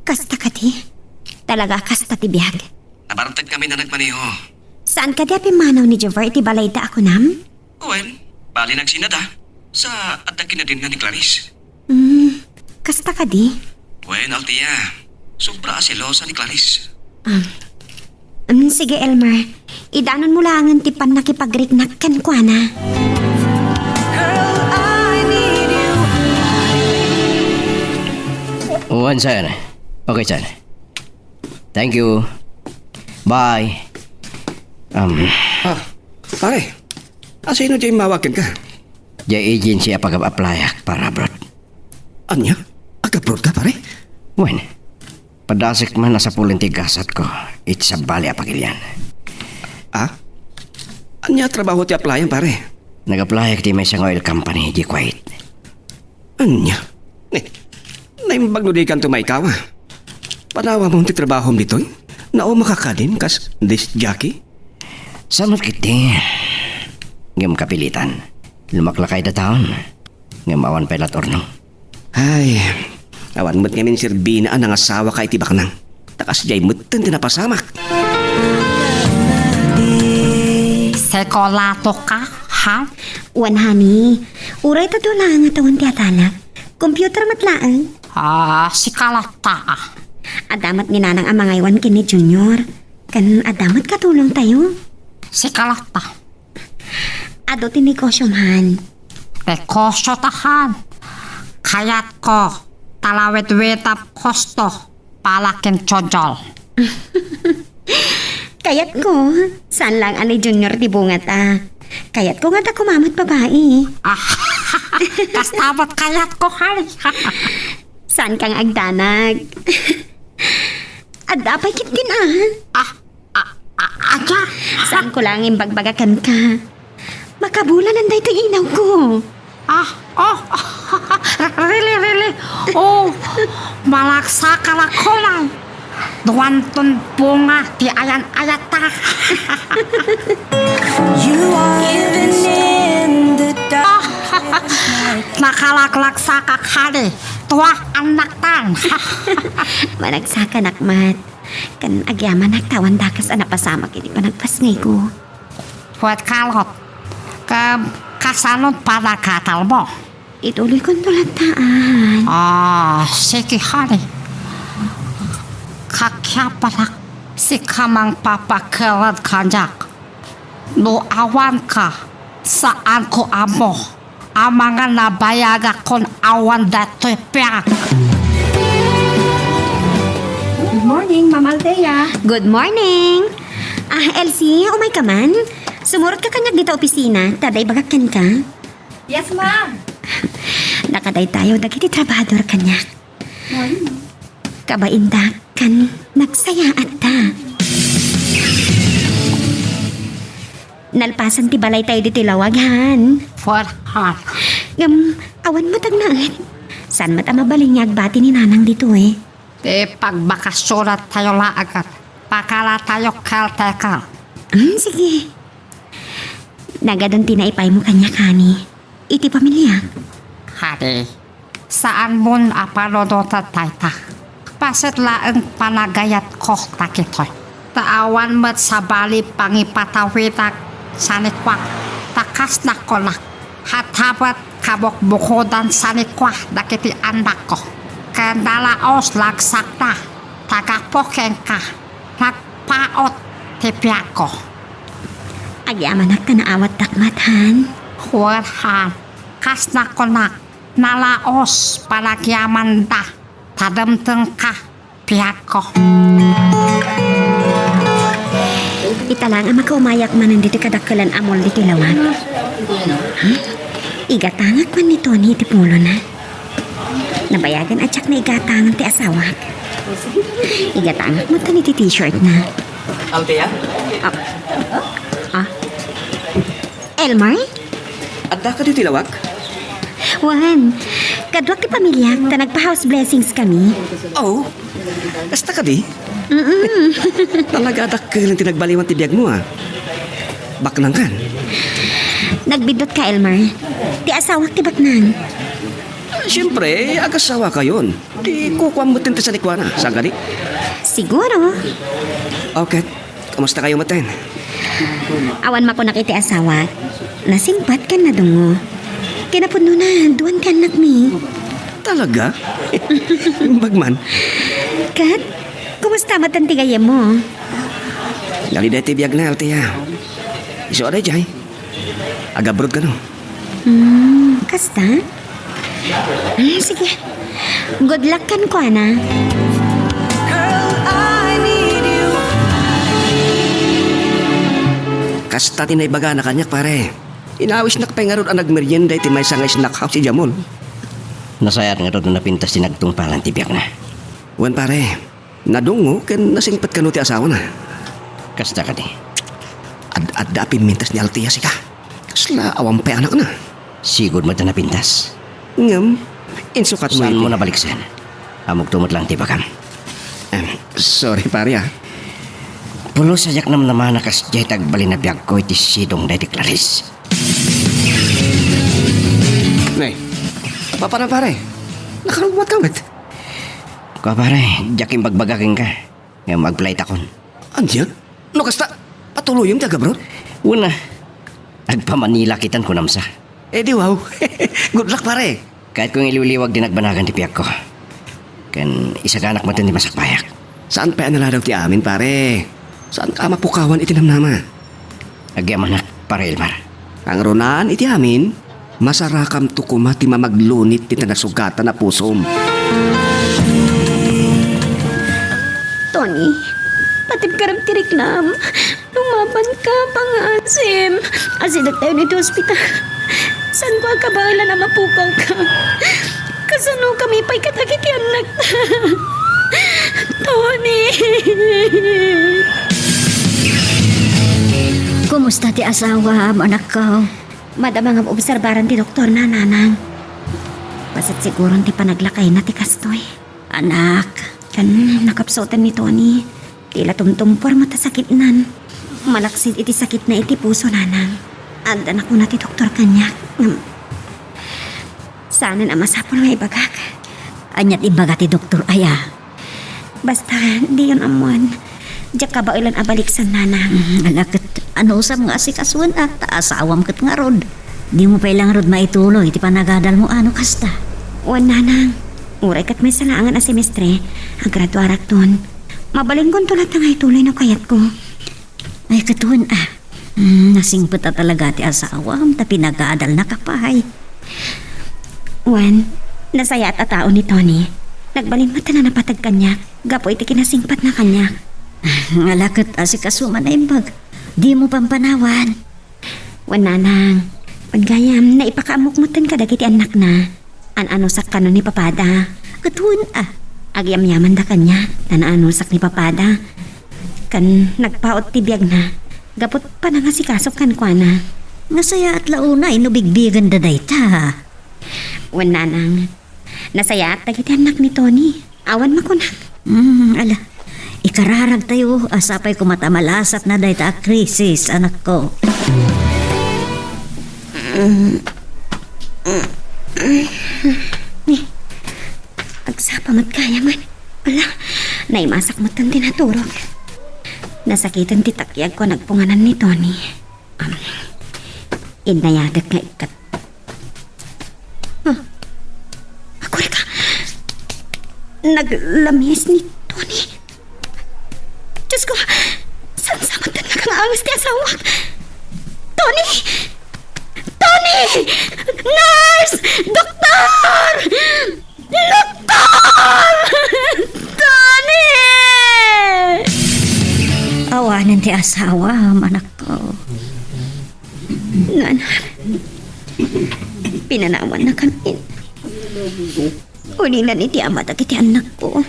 Kasta kadi? Talaga kasta ti biag? Nabartek ngamin a nagmaneho. Saan kadi a pimmanaw ni Jover iti balayda a kunam? Wen, bali nagsinada. Sa adda kinadinna ni Clarice. Hmm, kasta kadi? Wen, Althea. Sobra a selosa ni Clarice. Ah. Hmm, sige, Elmer. Idanonmo laengen ti pannakipagriknak kenkuana. Wen, sir. Okay, sir. Thank you. Bye. Um, Ah, pare, asino diay immawag kenka? Diay agency a pag-applyak para abroad. Ania? Ag-abroad ka, pare? Wen, padasek man a sapulen ti gasatko iti sabali a pagilian. Ah? Ania a trabaho ti applyan, pare? Nag-applyak iti maysa nga oil company idiay Kuwait. Ania? Ne, naimbag no dikanto maikawa. Panawamon ti trabahom ditoy? Naumakak kadin kas disc jockey? Saan met ketdi? Ngem kapilitan. Lumaklakay dataon. Ngem awan pay laturnong. Ay, awan met ngamin serbina a nangasawaka iti baknang. Ta kasdiay metten ti napasamak. Sekolatoka, ha? Wen, honey. Uray ta dua laeng a tawen ti atalek. Computer met laeng. Ah, sika latta, ah. Adda met ni Nanang a mangaywan ken ni Junior. Ken adda met katulongtayo. Sika latta. Adu ti negosiom, han. Negosio ta, han. Kayatko, ta lawedwedam kosto, palakin Chojol. Kayatko, saan lang a ni Junior ti bungata. Kayatko nga adda koma met babai. Ah, kasta met kayatko, han. Saan kang agdanag? Adda pay ketdin, ah. Ah, ah, ah, ania? Saanko lang imbagbaga kenka. Makabulanen daytoy inawko. Ah, oh, really, really. Oh, malagsakan a kulay. Duanton bunga ti ayan-ayatta. You are living in the dark. Nakalaglagsak, honey. Tua, annaktan. Managsakanak met. Ken agyamanak ta awan dakes a napasamak iti panagpasngayko. Wen, kalot. Ken, kasanon panagkatalmo? Ituloykonto latta, han. Ah, sige, honey. Kakiapanak, sika mangpapakered kaniak. No awanka, saanko ammo. Amangan nabayagakon awan datoy piak. Good morning, Ma'am Althea. Good morning. Ah, Elsie, umayka man? Sumurot ka kaniak dita opisina, ta adda ibagak kenka. Yes, ma'am. Nakadaydayaw dagiti trabahador kaniak. Morning. Kabainda, ken nagsayaatta. Nalpasan ti balaytayo ditoy lawag, han. For her. Ngem, awan met agnaed. Saan met a mabalin nga agbati ni Nanang ditoy? Ti pagbakasionantayo laeng, pakalatayo caretaker. Hmm, sige. Nagadu ti naipaymo kaniak, honey. Iti pamiliak. Honey, saanmon a panunoten dayta. Paset laeng panagayatko dagitoy. Ta awan met sabali pangipatawidak sanikuak, ta kasnak kunak. Hatabet kabukbukodan sanikua dagiti annakko. Ken nalaos lagsakda, ta gapu kenka, nagpaut ti biagko. Agyamanak ta naawatdak met, han? Wen, han, kas nakunak, nalaos panagyamanda, ta dumtengka, biagko. Ita lang a makaumayak manen ditoy kadakkelan a mall ditoy lawag. Hmm? Igatangak man ni Tony iti pulona. Nabayagan a diak naigatang ti asawak. Igatangak met iti t-shirtna. Althea? Ah. Ah? Elmar? Adda kadi ti lawag? Wen, kaduak ti pamiliak ta nagpa-house blessings kami. Oh, kasta kadi? Mm-mm. Talaga dakkel ti nagbaliwan ti biagmo, ah. Baknang kan? Nagbiddut ka, Elmar. Ti asawak ti baknang. Siyempre, agasawakayon. Ti kukuam met ti sanikuana, saan kadi? Siguro. Okay. Kumusta kayo maten? Awan makunak iti asawak. Nasingpat ken nadungngo. Kinapudnona, duan ti annakmi. Talaga? Imbag man. Ket, kumusta maten ti gayyemmo? Nalida ti biagna, Althea. Isu a daydiay. Agabroad kano? Hmm, kasta? Ah, sige. Good luck kenkuana. Kasta ti naibagana kaniak, pare. Inawisnak pay ngarud a nagmerienda iti maysa nga snack house idiay mall. Nasayaat ngarud no napintas ti nagtungpalan ti biagna. Wen, pare. Nadungngo ken nasingpet kano ti asawana. Kasta kadi? Ad-adda a pimmintas ni Althea sika. Kasla awan pay anakna. Sigud met a napintas. Ngem, insukatmo iti nabaliksan? Ammok met lang ti ibagam. Em, sorry, pare, ah. Pulos a diak namnamana kasdiay ti agbalin a biagko iti sidong daydi Clarice. Ne, mapana, pare? Nakarugmat ka met? Kua, pare, diak imbagbaga kenka. Ngem agplay takon. Ania? No kasta, patuloyem ti agabroad? Wen a. Agpa-Manila kitan kunam sa. Eh, di wow. Good luck, pare. Kayatko nga iliwliwag ti nagbanagan ti biagko. Ken isaganak met ti masakbayak. Saan pay a naladaw ti amin, pare? Saanka a mapukawan iti namnama? Agyamanak, pare Elmar. Kangrunaan iti amin, masarakamto koma ti mamaglunit ti ta nasugatan a pusom. Tony, patibkarem ti riknam. Lumabanka, pangaasim. Asidegtayon iti ospital. Saanko a kabaelan a mapukawka. Kasanokami pay kadagiti annakta? Tony! Kumusta ti asawam, anakko? Madama nga obserbaran ti doktorna, nanang. Bassit siguron ti panaglakayna ti kastoy. Anak, ken nakapsutan ni Tony. Ti la tumtumpuar met a sakitnan. Malaksid iti sakitna iti puso, nanang. Adda nakuna ti doktor kaniak. Ngem, saanen a masapul nga ibagak. Ania ti imbaga ti doktor aya? Basta, diyon ammoan. Diak kabaelan a baliksan, nanang. Mm, ala ket, anusam nga asikasuen a, ta asawam ket ngarud. Dimo pay la ngarud maituloy ti panagadalmo a no kasta. Wen, nanang. Uray ket maysa laengen a semestre, agraduarakton. Mabalinkonto latta nga ituloy no kayatko. Ay, ket wen a. Hmm, nasingpet a talaga ti asawam, ta pinagadalnaka pay. Wen, nasayaat a tao ni Tony. Nagbalin met a napateg kaniak, gapu iti kinasingpetna kaniak. Ala ket asikasom a naimbag. Dimo pampanawan. Wen, nanang. Wen gayam, naipakaammok metten kadagiti annakna. An-anusak kano ni papada. Ket wen a. Agyamyamanda kaniak, ta naanusak ni papada. Ken nagpaut ti biagna, gapu panangasikasok kenkuana. Nasayaat la unay no bigbigenda dayta. Wen, nanang. Nasayaat dagiti annak ni Tony. Awan makunak. Hmm, ala. Ikararagtayo, a sapay koma ta malasatna dayta a krisis, anakko. Ni, agsapa met gayam. Ala, naimasak met ti naturog. Nasakiten ti takyagko a nagpunganan ni Tony. Am, innayatek nga ikkat-, Naglamis ni Tony. Diyos ko, saan sa matan nga kangaangas ti asawak? Tony! Tony! Nurse! Doktor! Doktor! Tony! Awanen ti asawam, anakko. Nanang, pinanawannakami. Ulinan iti ama dagiti annakko.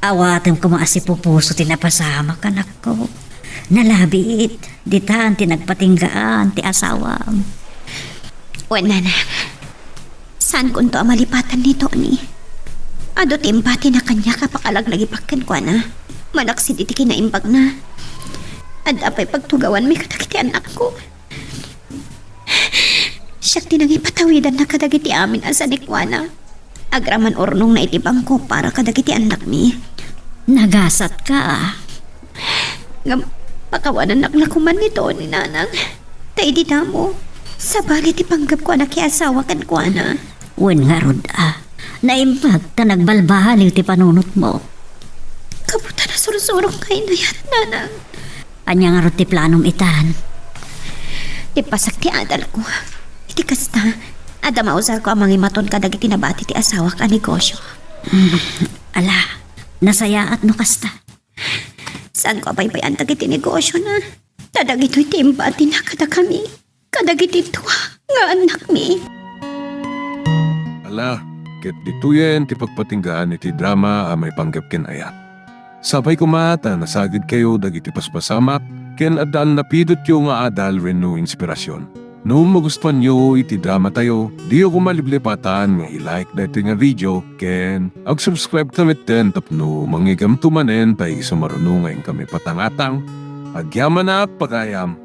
Awatem koma a sipupuso ti napasamak, anakko. Nalabit, ditan ti nagpatinggaan ti asawam. Wen, nanang, saankonto a malipatan ni Tony. Adu ti impatina kaniak a pakalaglagipak kenkuana, manaksit iti kinaimbagna. Adda pay pagtugawanmi kadagiti annakko. Siak ti nangipatawidanna kadagiti amin a sanikuana. Agraman urnongna iti bangko para kadagiti annakmi. Nagasatka. Ngem pakawanannak la koman ni Tony, nanang. Ta idi damo, sabali ti panggepko a nakiasawa kenkuana. Wen ngarud a, naimbag ta nagbalbaliw ti panunotmo. Kabutan a sursurok nga inayat, nanang. Ania ngarud ti planom itan? Ti pasak ti adalko. Iti kasta, adda mausarko a mangimaton kadagiti nabati ti asawak a negosyo. Mm, ala, nasayaat no kasta. Saanko a baybay-an dagiti negosyona. Ta dagitoy ti imbatina kadakami, kadagiti dua nga annakmi. Ala, ket ditoyen ti pagpatinggaan iti drama a maipanggep ken ayat. Sapay koma ta nasagidkayo dagiti paspasamak ken adda a napidotyo nga adal wenno inspirasyon. No magustuanyo iti dramatayo, diyo koma liplipatan nga i-like daytoy nga video ken ag-subscribe ta metten tapno mangigamto manen ta isu maruno nga inkami patangatang. Agyamanak, pagayam!